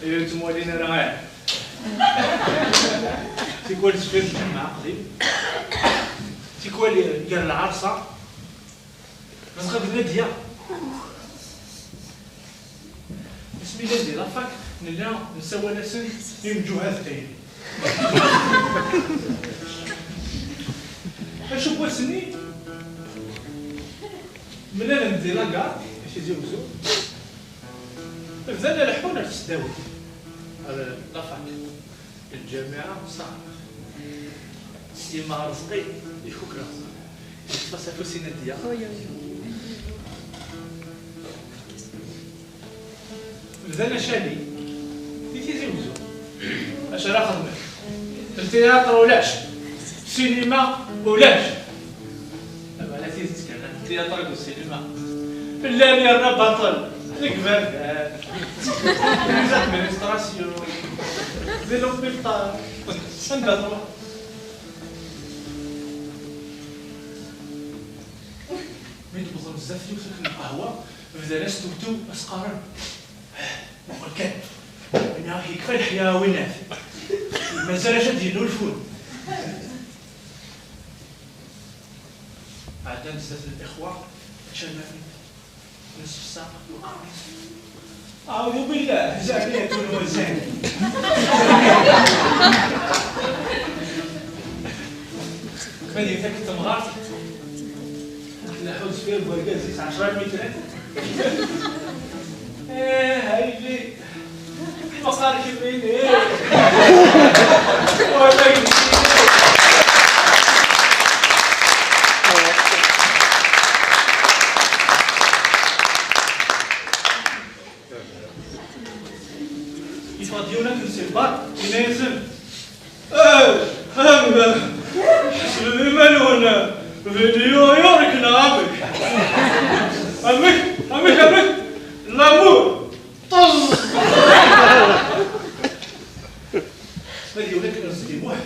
Ay, ur ttwalin ara, ah. Tikwal zfir n lǧemɛa qdim. Tikwal gar lɛerṣa. Mazɣa d Nadia. Asmi llan di la fac, nella nessawal-asen i imjuhad tayri. Acu n wass-nni, mlalen-d di la gare, di Tizi Wezzu, bdan leḥḥun ar tesdawit, ar la fac. Lǧamiɛa ṣaḥ. Yemma Rezqi ifuk Rezqi. Yeṭṭef-as afus i Nadia. Bdan acali di Tizi Wezzu. Acu ara xedmen? Ltiyaṭr ulac. Sinima ulac. Ama la tidet kan, tiyatṛ akked ssinima. Llan yerna baṭel deg iberdan, les administrations, di l'hôpital, anda truḥ. Mi d-wwḍen zdat yiwet n lqahwa, bdan-as tewtew, as-qqaren: "Muqel kan, win-a yekfa leḥya a winat. Mazal acu ad d-yennulfun." Ɛeddan zdat n lixwa, ččan nessefsa, yuqer. أعوذ بالله، زعما يكون وزان. Nḥuss fih wergaz-is ɛecra lmitrat. Eh, a yelli. Waqar kemmini. Wala yelli. Yeffeɣ-d yiwen akken si lbar, yenna-yasen: "Eh, eh, ḥesbem iman-nwen, di New York neɣ amek? Amek, amek, amek? L'amour, ṭṭeẓ!" Ma d yiwen akken Rezqi Muḥ,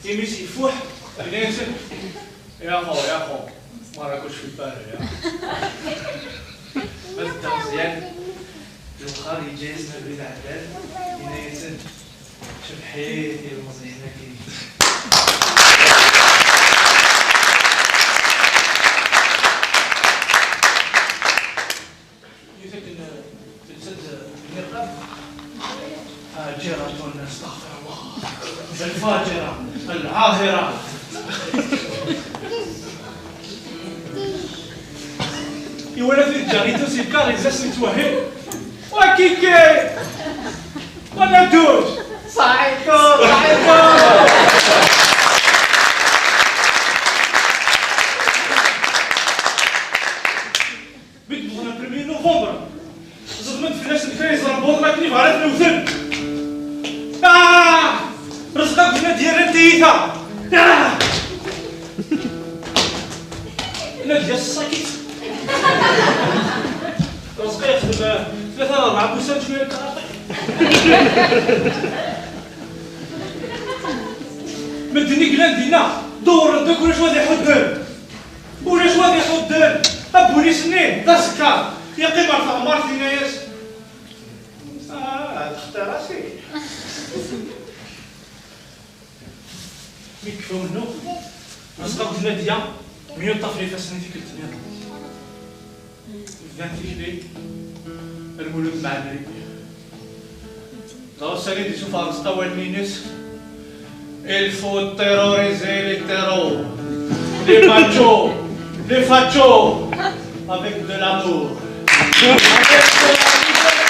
imi-s ifuḥ, yenna-yasen: "Ya xo, ya xo, ma راكوش في بالي, ya. Ma tedda Meẓyan, lewxar yeǧǧa-yasen abrid ɛeddan, yenna-yasen: Cebḥit i lmeẓyan-agi." Yiwet akken telsa-d lniqab. Faǧiratun, astaɣfirullah. Lfaǧira, lɛahira. Iwala tiǧǧarit-is yekkar, yezza-s yettwehhi. Wa kiki! Wa naduz! Ṣaḥitu! Ṣaḥitu! Mi d-wwḍen le premier novembre, ẓedmen-d fell-asen kra yeẓra Boḍ akken ibɣa ad ten-wten. Ah! Rezqi akked Nadya rran tiyita. Ah! Nadya s ṣṣakit. Rezqi yexdem, eh, tlata neɣ rebɛa n wussan cwiya n karaṭi. Medden i yellan dinna dewren-d akk, ulac wa ad iḥudden. Ulac wa ad iḥudden. Abulis-nni d asekkaṛ. Yeqqim ɣer teɣmert, yenna-yas: "Ah, textiṛ-as-iyi." Mi yekfa umennuɣ, Rezqi akked Nadya myuṭṭafen ifassen i tikkelt nniḍen. Bdan tikli, Lmulud Mɛemmri. Dɣa ussan i d-isuffeɣ Rezqi awalen-ines: "Il faut terroriser les terros, les machos, les fachos, avec de l'amour." Avec de la liberté.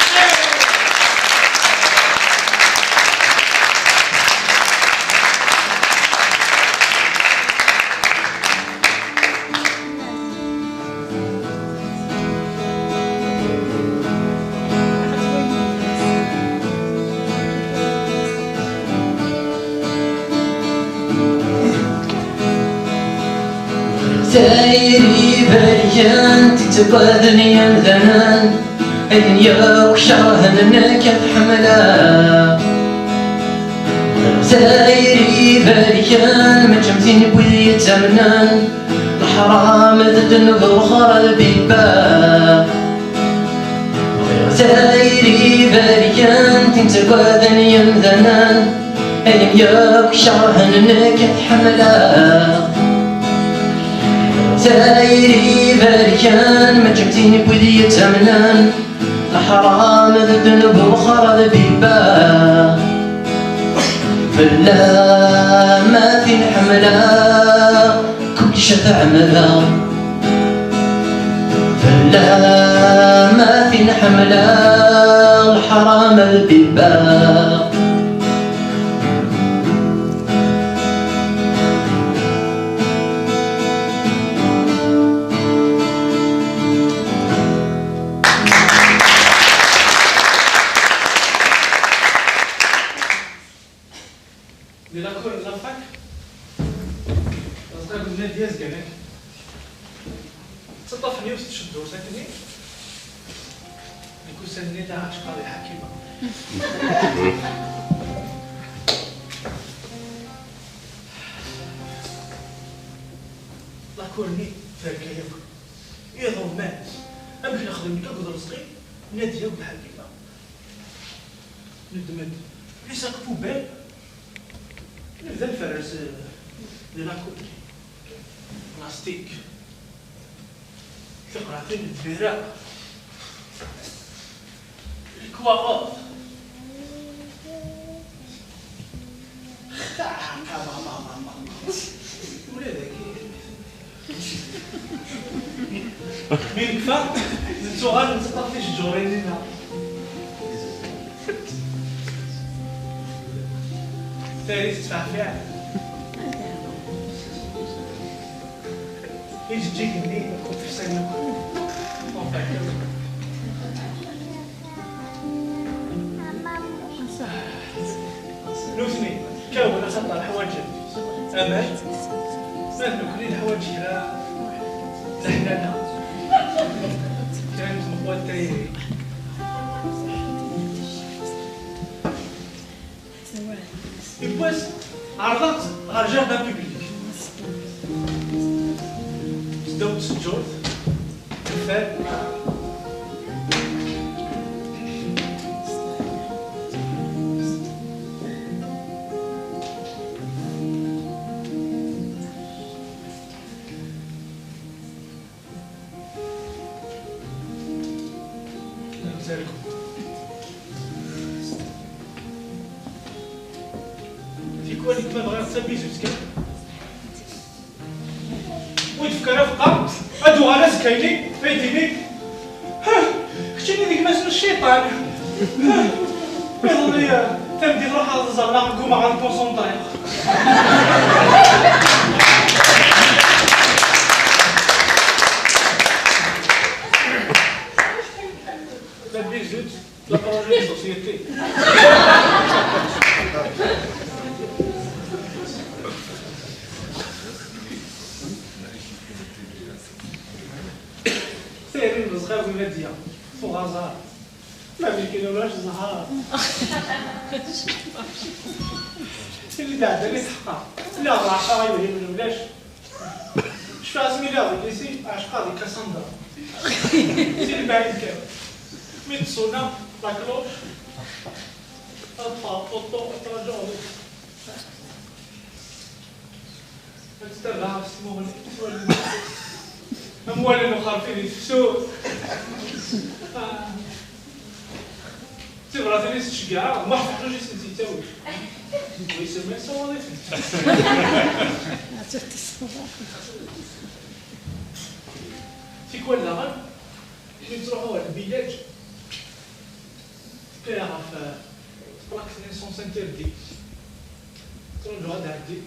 Tayri berkent i ttaggaden yemdanen, ayen yakk kerhen nekk ad ḥemmleɣ. Tayri berken, mačči am tin n wid yettamnen, leḥram d ddnub, lxer d bibba. Bɣiɣ tayri berken, tin ttaggaden yemdanen, ayen yakk kerhen nekk ad ḥemmleɣ. Tayri berken, mačči am tin n wid yettamnen, leḥram d ddnub, lxer d bibba. Fell-am a tin ḥemmleɣ, kullec ad t-ɛemmdeɣ. Fell-am a tin ḥemmleɣ, leḥram d bibba. Di la cour n la fac, Rezqi akked Nadya zgan akka. Ttaṭṭafen yiwet tceddurt akkenni. Deg ussan-nni, d aɛecqar di Ḥakima. La cour-nni terka yakk. Iḍumman. Amek nexdem nekk akked Rezqi, Nadya akked Ḥakima? Neddmen-d les sacs poubelles, nebda nferres, eh, di la cour. Plastique, tiqraɛtin n lbira, lekwaɣeḍ. Ula d akken. Mi nekfa, nettuɣal nettaṭṭaf tijeǧǧurin-nneɣ. Tayri tettfeɛfiɛ. Ijeǧǧigen-nni ur fsan akk. Nutni kkawen axaṭer ḥwaǧen aman, ma d nekni neḥwaǧ kra n leḥnana. Kra n tmeqwa n tayri. Yiwwas, ɛerḍeɣ-tt ɣer jardin public. Seddaw tseǧǧurt, lfal. Tikwal nekk ma bɣiɣ d tabizut kan. Ur d-fkar afeqqa, ad uɣal azekka-yini, ad d-tini, "Huh, keččini d gma-s n cciṭan." Huh. Iḍelli, eh, tameddit ruḥeɣ ad ẓerreɣ, ggumaɣ ad nkunsunṭriɣ. Tabizut. La projet de société. Tayri n Mezɣir di Madya, tuɣ aẓar. Ma d nekkini ulac zzher. Tili d aɛdal i teḥqer. Lliɣ ḍeɛfeɣ, idrimen ulac. Cfiɣ asmi lliɣ di lycée, ɛecqeɣ di Cassandra. Si lbaɛid kan. Mi d-tṣuna la cloche, ad ṭṭfeɣ ṭuṭṭu, ad ttṛaǧuɣ deg-s. Ad tt-tabaɛ s tmuɣli, s wallen. Am wallen uxerfi di tefsut. Ah. Tibratin i s-tceggɛeɣ, Muḥ Feḥluj i sent-yettawi. Wi semma yessawaḍ-itent. Tikwal daɣen, mi ttruḥuɣ ɣer lbilaǧ, teqqira ɣef, eh, tplakt-nni sens interdit. Ttruǧuɣ ad ɛeddi.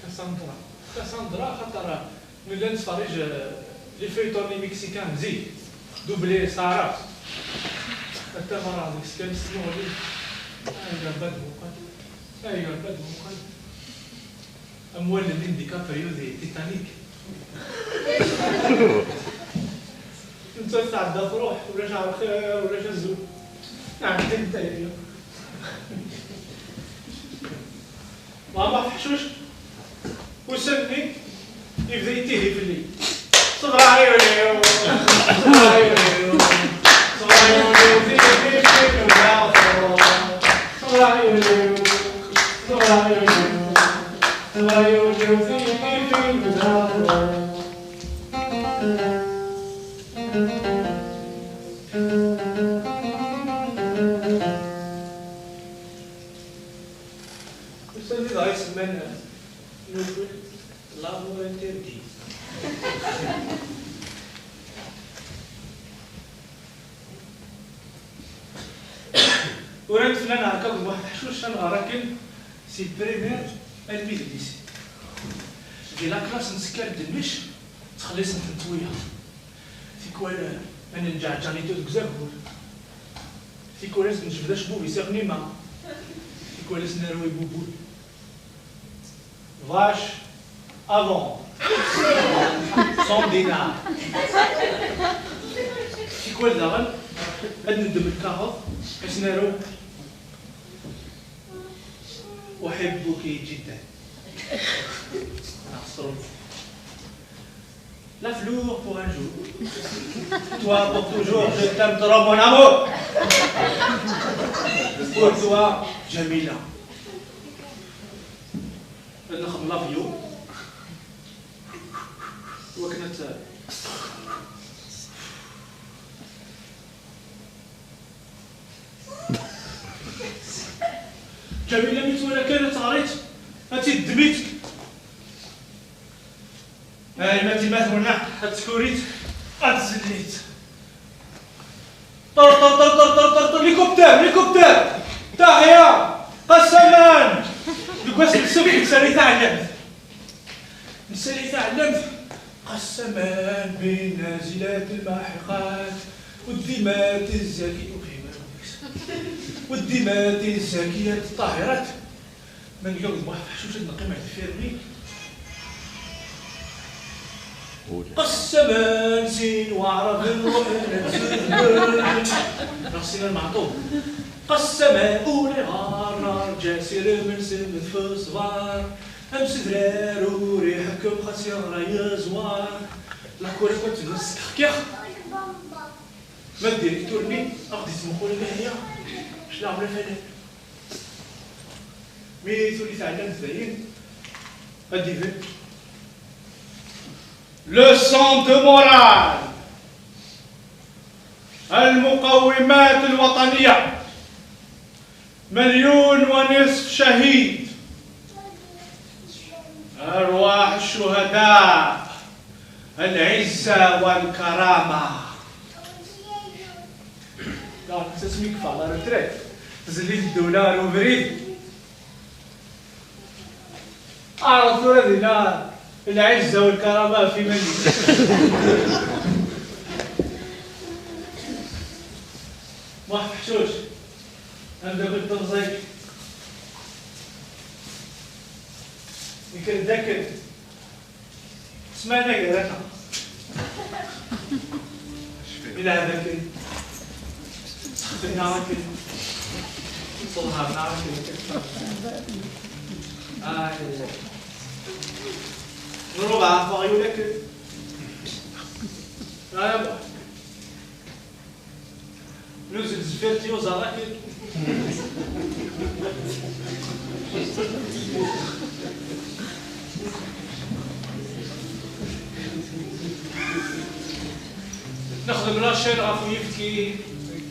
Cassandra. Cassandra, xaṭer nella nettferrij, euh, les feuilletons mexicains zik, doublés s taɛrabt. Atta merra deg-s kan s tmuɣli. Ay, yerba d muqel. Ay, yerba d muqel. Am wallen-nni n DiCaprio di Titanic. Nettat tɛedda truḥ, ulac lxir, ulac azul. Ɛeddan tayri. Mama Feḥcuc, ussan-nni, yebda yettihi fell-i. Ṣebreɣ a yul-iw, ṣebreɣ a yul-iw, ṣebreɣ a yul-iw, tili fell-i nudaɣ truḥ. Ṣebreɣ a yul-iw, ṣebreɣ a yul-iw, ṣebreɣ a yul-iw, tili fell-i nudaɣ truḥ. Ussan-nni dɣa isemman nukul l'amour interdit. Uran fell-aneɣ akka deg Muḥ Feḥcuc ad nɣer akken si primaire almi d lycée. Di la classe n tsekkar ddmec, ttxelliṣen-tent wiyaḍ. Tikwal, eh, ad nenǧeɛ Janito deg uzagur. Tikwal ad s-nejbed acebbub-is iɣmima. Tikwal ad s-nerwi bubul. Vache avant. Cent dinars. Tikwal daɣen, ad neddem lkaɣeḍ, ad s-narew أحبك جدا. Neɣ s trumt. La fleur pour un jour. Toi pour toujours, je t'aime trop, mon amour. Pour toi, Jamila. Ad nxeddem l'avion. Wakken ad t-, Ǧamila mi twala kan ad teɣri-tt, ad tt-id-ddem-itt. Ay ma timat wennaɣ, ad tkurit, ad tzellit. Ṭer, ṭer, ṭer, ṭer, ṭer, ṭer, ṭer, l'hélicoptère, l'hélicoptère! Tahya! Qassaman! Deg wass n ssebt, nesali taɛellamt. Nesali taɛellamt. Qassaman bin nazilat lmaḥiqat, uddimat zaki, ur qim ara deg-s. Uddimat zakiyat ṭahirat. Ma nga wid Muḥ Feḥcuc ad neqqim ar deffir-nni. Qassaman sin waɛraben ruḥen ad zedmen. Neɣ sin lmeɛṭub. Qassaman ulayɣer nerǧa sirem nselmed f ṣṣber. Amsedrar ur iḥekkem xas yeɣra yeẓwar. Lakul akk ad teddu teskexkix. Ma d direktur-nni, ad ɣ-d-ittmuqul ama haya, claɣem la fanat. Mi tuli tɛellamt dayen, ad d-iben. Leçon de morale. المقومات الوطنية. مليون ونصف شهيد. أرواح الشهداء. العزة والكرامة. Donc, c'est ce qui fait la retraite. Tzelli ddewla ɣer ubrid. Ɛreḍ tura dinna lɛizza u lkarama ɣef iman-ik. Muḥ Feḥcuc, ameddakel n temẓi-k, yekker-d akken. Ssmana gar-aneɣ. Ilɛeb akken. Ssexdem-aɣ akken. Sseḍharen-aɣ akken. Ay, ay, ay. Nruɣ ɣef uɣyul akken. Ay, ay. Nuzzel zeffir tyuẓaḍ akken. Nexdem la chaîne ɣef uyefki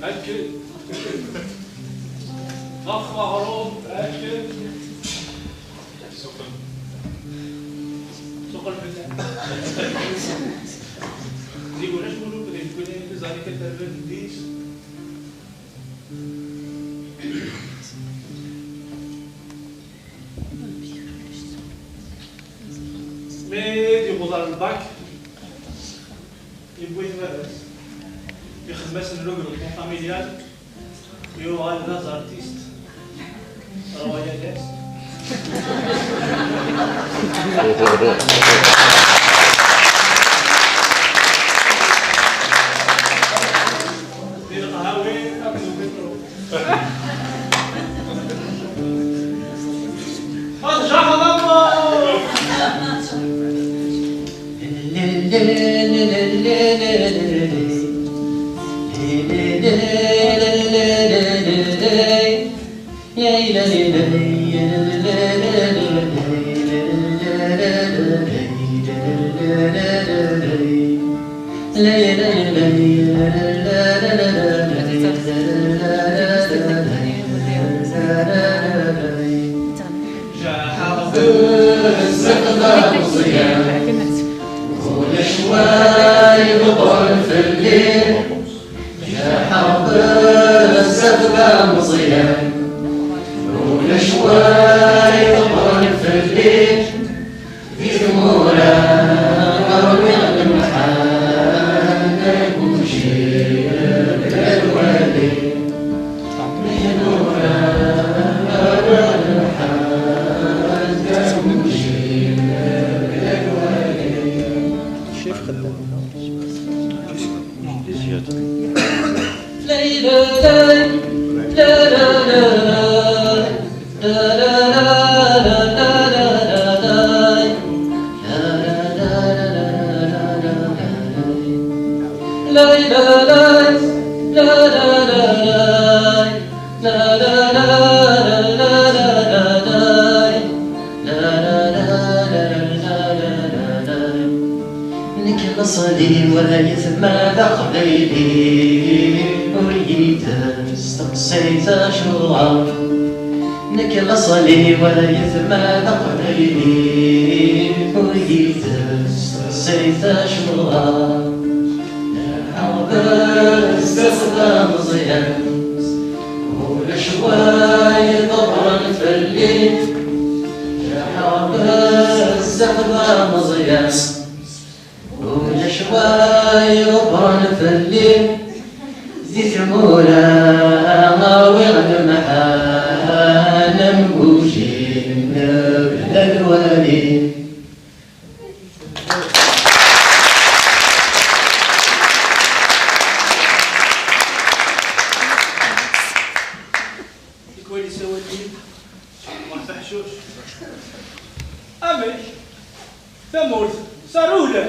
akken. Ɣef weɣrum akken. Suq lfellaḥ. Zik ulac muluk di tguni tiẓallit n terbabt n ddis. Mi d-yewweḍ ɣer lbak, yewwi-t baba-s, ixdem-asen regroupement familial. Yuɣal d azartist royalist. Di leqhawi akked ubiṭru. Ad jaxeḍ amur! Jaḥeɣ bezzaf d ameẓyan, ulac wa yebṭel fell-i. Jaḥeɣ bezzaf d ameẓyan, ulac wa yebṭel fell-i. Di tmura rwiɣ lemḥan, agujil d lwali. Nekk leṣl-iw ayetma d aqbayli, ur yi-d-testeqsayt acuɣer. Nekk leṣl-iw ayetma d aqbayli, Ur yi-d-testeqsayt acuɣer. Lḥeɣ bezzaf d ameẓyan, ulac wa iḍebren fell-i. Lḥeɣ bezzaf d ameẓyan, ulac wa iḍebren fell-i. Di tmura awiɣ lemḥan am wujin bla lwali. Tikwal isawal-iyi Muḥ Taḥcuc. Amek? Tamurt, sarule!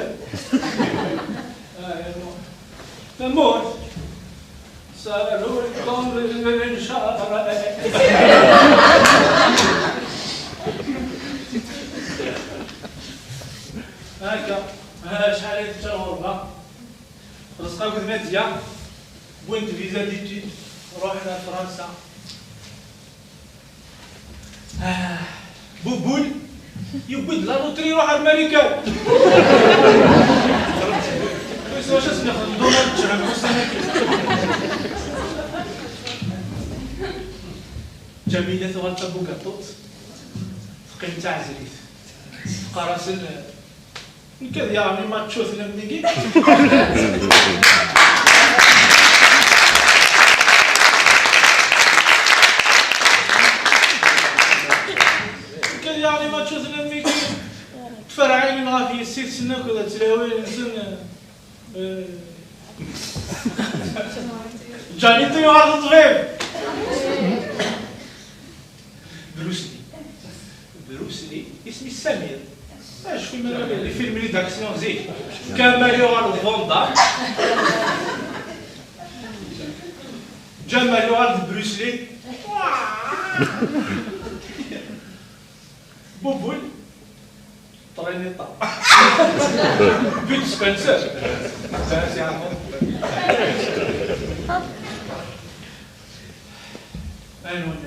Ah, ya Muḥ. Tamurt, sarule, ncare. Akka, ah, acḥal ay tečča lɣerba? Ṛezqa akked Mazya wwin-d visa d'études, ruḥen ar Fransa. Ah, Bubul yewwi-d la loterie, iruḥ ar Marikan. Wissen wacu ad sen-ixdem Donald Trump ussan-agi. Ǧamila tuɣal d tabugaṭut, teqqim d taɛezrit. Teqqar-asen, nekk ad yaɣ les matchs n am wigi. Nekk ad yaɣ les matchs n am wigi. Tferɛinin ɣef yessi-tsen akked tlawin-nsen. Eh. Janito yuɣal d ṭṭbib. Bruce Lee. Bruce Lee, isem-is Samir. Acku imir les films d'action zik. Kamal yuɣal d Van Damme. Jamal yuɣal d Bruce Lee. Bubul. Ṭriniṭa. Bud Spencer. Ayen wani.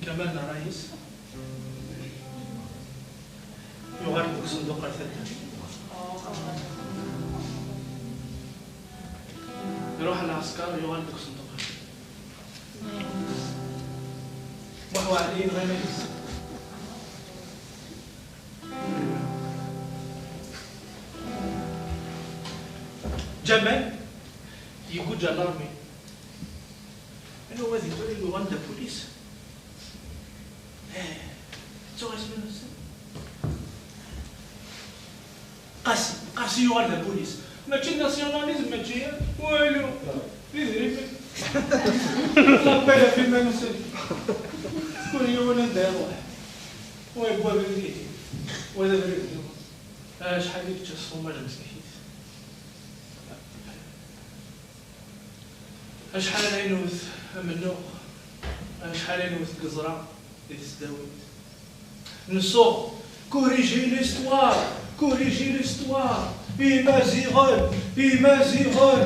Kamal d ṛṛayes. Yuɣal deg usenduq ar taddart. Iruḥ lɛesker, yuɣal deg usenduq ar taddart. Muḥ Waɛli yenɣa iman-is. Ǧamal yegguǧ ɣer larmi. Anwa di tura yuɣal d apulis? Eh, ttuɣ isem-nnes? Qasi, Qasi yuɣal d apulis. Mačči d nasyunalizm, mačči walu. D idrimen. Ṛebbi yeɛfu iman-nsen. Kul yiwen anda iruḥ. Wa yewwi abrid-ihin, wa d abrid-nniḍen. Acḥal i yečča ṣṣumal msakit. Acḥal ay newwet amennuɣ, acḥal ay newwet deg ẓra di tesdawit. Nsuɣ, corriger l'histoire, corriger l'histoire, Imaziɣen, Imaziɣen.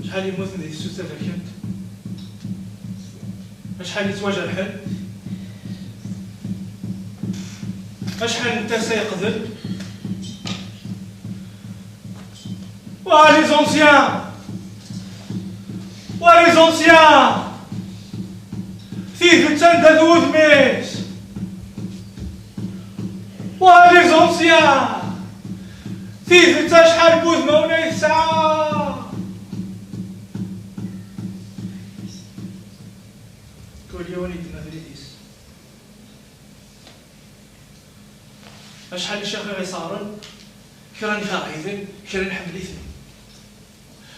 Acḥal yemmuten di tissut taberkant? Acḥal yettwajerḥen? Acḥal n tasa yeqden? Wa les anciens! Wa les anciens! Tidet anda-t wudem-is? Wa les anciens! Tidet acḥal n wudmawen ay tesɛa? Kul yiwen yeddem abrid-is. Acḥal n ccix i ɣ-iṣehren, kra nkeṛh-iten, kra nḥemmel-iten.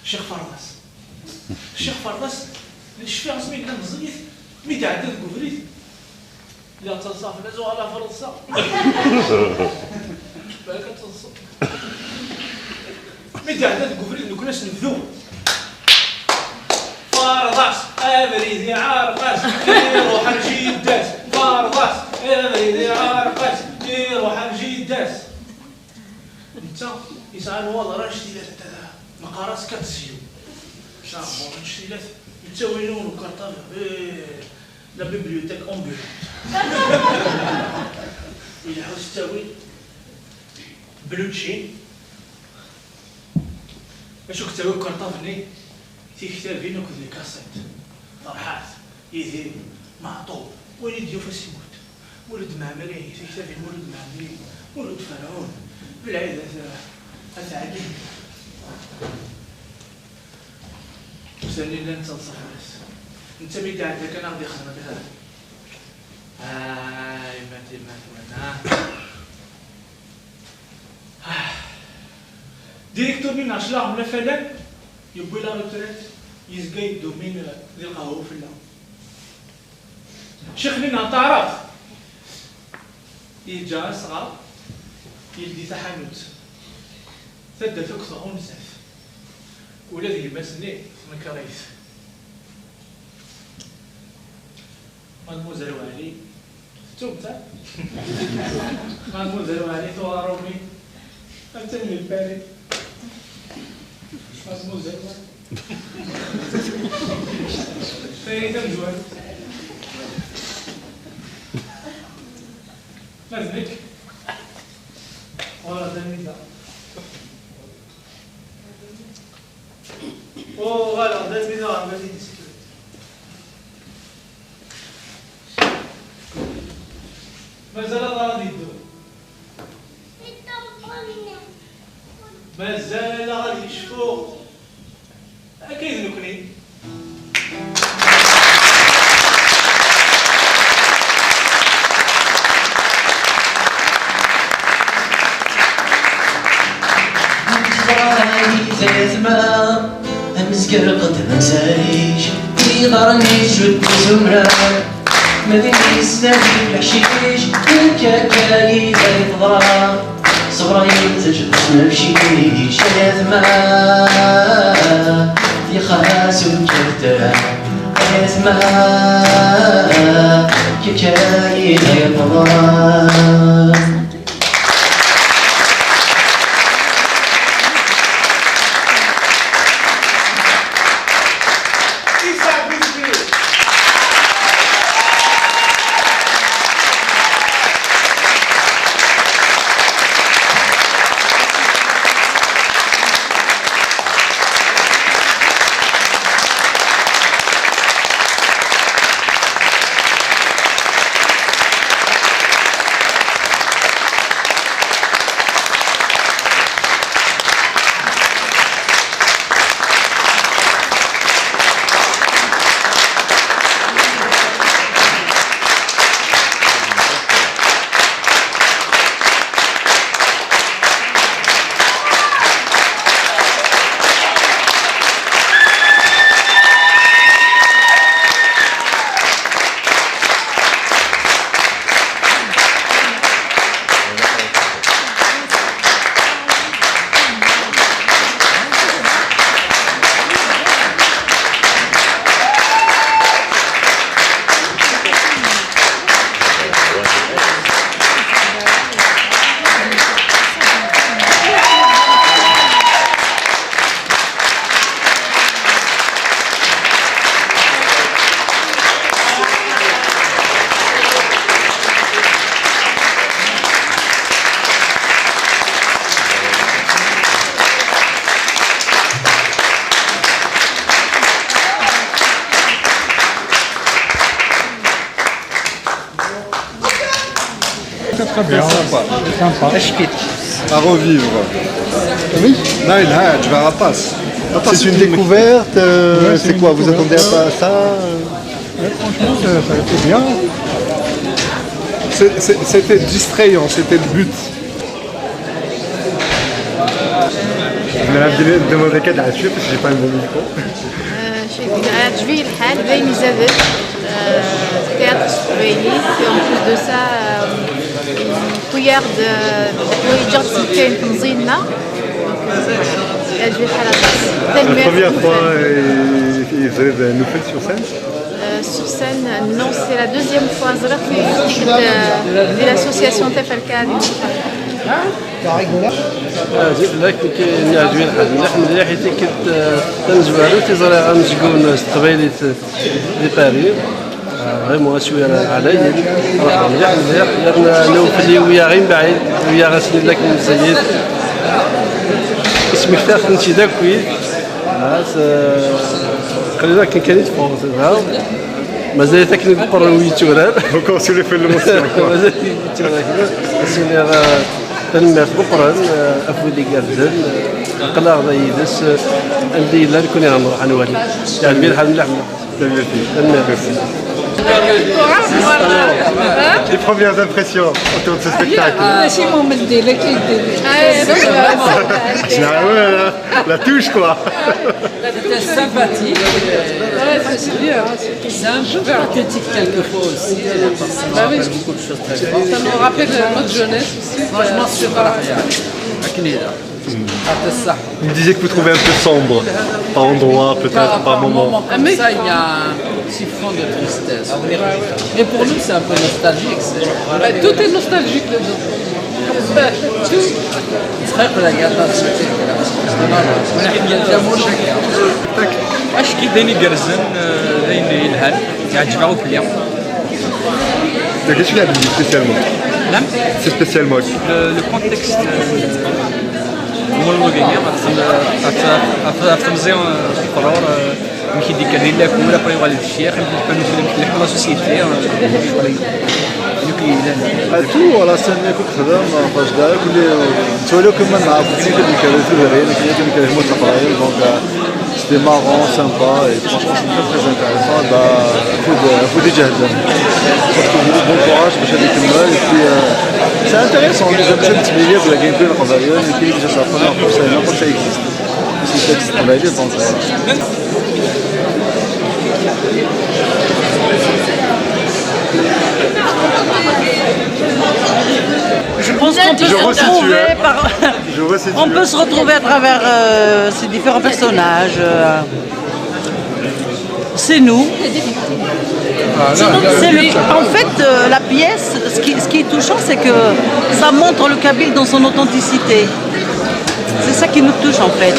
Ccix Ferḍas. Ccix Ferḍas, cfiɣ asmi yella meẓẓiyit, mi d-iɛedda deg ubrid, lliɣ ttaḍsaɣ fell-as, uɣaleɣ ferḍseɣ. Balak ad teḍseḍ. Mi d-iɛedda deg ubrid, nekkni ad s-nebdu. Ferḍas, abrid iɛreq-as, iruḥ ar jidda-s. Ferḍas, abrid iɛreq-as, iruḥ ar jidda-s. Netta Yesɛa nnwaḍer annect-ilat, neqqar-as quatre yeux. Yesɛa nnwaḍer annect-ilat, yettawi yiwen ukarṭab, eh, la bibliothèque ambulante. Ileḥḥu s ttawil, blutchin. Acu yettawi ukarṭab-nni? Tiktabin akked lkaṣit. Ferḥat, Yidir, Meɛṭub, win i d-yufa s yemmut. Mulud Mɛemmri, tiktabin Mulud Mɛemmri, Mulud Ferɛun, Belɛid At, At Ɛli. Ussan-nni llan ttaḍsa fell-as. Netta mi d-iɛedda kan ad ɣ-d-ixdem akka. Ah, yemma timat wana. Ah. Directeur-nni n Ɛeclaɣ n Lafalan yewwi la retraite, yezga yeddumin di lqahwa ufella. Ccix-nni n Taɛrabt yeǧǧa asɣar, yeldi taḥanut, taddart akk tɣunza-t. Ula d gma-s-nni tenker-it. Mademoiselle Waɛli, tettum-tt, ha? Mademoiselle Waɛli tuɣ aṛumi. Attan di Paris. Mademoiselle Waɛli. Tayri tamezwarut. Ma d nekk, ɣur-ɣ d anida. Uɣaleɣ d armi d aɣerbaz i d-isekren. Mazal aḍar ad yeddu. Mazal aɣ ad yecfu. Akka i d nekni. Amezger qedmen zik, iḍarren-is judden s umrar, ma d imesnad deg leḥcic, akka akka i d ay teḍra. Ṣebra-yi teǧǧ-d tmemcic, ay atma, tixas ur kifter, ay atma, akka akka i d ay teḍra. Très, très bien. Sympa. Sympa. Acek-itt. À revivre. Oui. Là, il a, tu vas rapace. C'est une découverte, euh, c'est quoi, vous attendiez pas à ça, euh ? Ouais, franchement, ça, ça a été bien. C'est, c'est, c'était distrayant, c'était le but. Je vais demander à Catherine parce que j'ai pas le bon micro. آه، شي، عجبني الحال، باين يزابل. آه، théâtre s teqbaylit, et en plus de ça, euh, une cuillère de, de حوايج غتسلكين في مزيننا. Donc, euh, voilà. عجبني الحال هذا. C'est la première fois, euh, vous êtes nouvelle sur scène ? Euh, sur scène, non, c'est la deuxième fois. زرت في، في، euh, في l'association تفلكاري. Azul fell-ak, nekk yeɛjeb-iyi lḥal mliḥ mliḥ i tikkelt, eh, tamezwarut i ẓriɣ amezgun s teqbaylit di Paris. Ah, vraiment aswir ɛlayen. Ruḥeɣ mliḥ mliḥ, yerna lewfel-iw wiyaɣ i mebɛid, wiyaɣ ass-nni d akken meẓẓiyit. Ismektaɣ-ten-id akkit. Ah, s-, qlil akken kan i teffɣeḍ, ha? Mazal-it akken i d-qerren wi yetturar. Encore sur les feux de l'émotion, quoi. Mazal-it yetturar kra. Ass-nni, ah, tanemmirt meqqren, ah, afud igerrzen, ah, aql-aɣ da yid-s, ah, anda yella nekkni ad nruḥ ad nwali. Yeɛjeb-iyi lḥal mliḥ mliḥ. Tanemmirt. Tanemmirt. Les premières impressions autour de ce spectacle. Ah, c'est mon modèle, qui est Ah, c'est vrai. Ah ouais, la, la touche, quoi. C'était sympathique. Ouais, c'est bien, hein, c'est C'est un peu pathétique quelquefois aussi, hein, parce que ça nous Bah oui. rappelle beaucoup de choses très fortes. Ça nous rappelle, euh, notre jeunesse aussi. Franchement, c'est pas rien. Akken ilaq. Aṭas ṣṣeḥ. Vous me disiez que vous trouvez un peu sombre, par endroits, peut-être, par moments. Par moments comme ça, il y a un petit fond de tristesse. Mais pour nous, c'est un peu nostalgique. C'est Bah, tout est nostalgique dedans. Tout. Très bien, regarde là, c'est Acu k-id-ayen igerrzen, eh, d ayen yelhan, yeɛǧeb-aɣ ukli. Qu'est-ce qu'il y a de spécialement ? Là, C'est spécialement. Le, le contexte, eh, monologue-agi, ɣef, ɣef, ɣef, ɣef temẓi, eh, Ferror, eh, amek i d-yekker di lakul, après yuɣal d ccix, amek i d-yekker la société, eh, ccɣel-agi. Acu i yellan? Tout, voilà, c'est un Xdem, ɣef wajda, kulli, nettwali akk iman-nneɣ, akk nekk ad nekker di tudrin, nekk ad nekker di tmurt n Leqbayel, donc, euh, c'était marrant, sympa, et franchement, c'est très, très intéressant. Bah, afud, afud iǧehden. Surtout, bon courage, باش هذه تكمل, et puis, euh, c'est intéressant, les jeunes, c'est meilleur, la gameplay, le Leqbayel, et puis, déjà, c'est la première fois, c'est n'importe ça existe. C'est un texte, on va dire, donc, voilà. Je pense qu'on peut Je se retrouver par, Je vois si tu on peut se retrouver à travers, euh, ces différents personnages, euh, c'est nous. C'est nous. En fait, euh, la pièce, ce qui, ce qui est touchant, c'est que ça montre le kabyle dans son authenticité. C'est ça qui nous touche, en fait.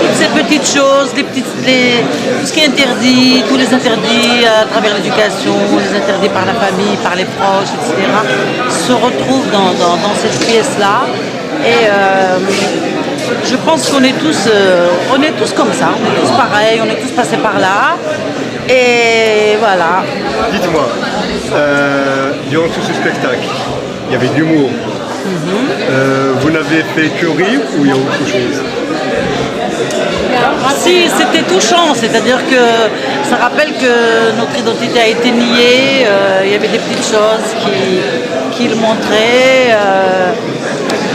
Toutes ces petites choses, les petites, les, tout ce qui est interdit, tous les interdits à travers l'éducation, les interdits par la famille, par les proches, et cetera, se retrouvent dans, dans, dans cette pièce-là. Et, euh, je pense qu'on est tous, euh, on est tous comme ça, on est tous pareils, on est tous passés par là. Et voilà. Dites-moi, euh, durant tout ce spectacle, il y avait de l'humour. Euh, vous n'avez fait que rire ou il y a autre chose ? Si, c'était touchant, c'est-à-dire que ça rappelle que notre identité a été niée, euh, il y avait des petites choses qui, qui le montraient, euh,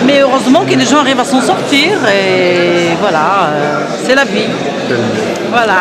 mais heureusement que les gens arrivent à s'en sortir et voilà, euh, c'est la vie. Voilà.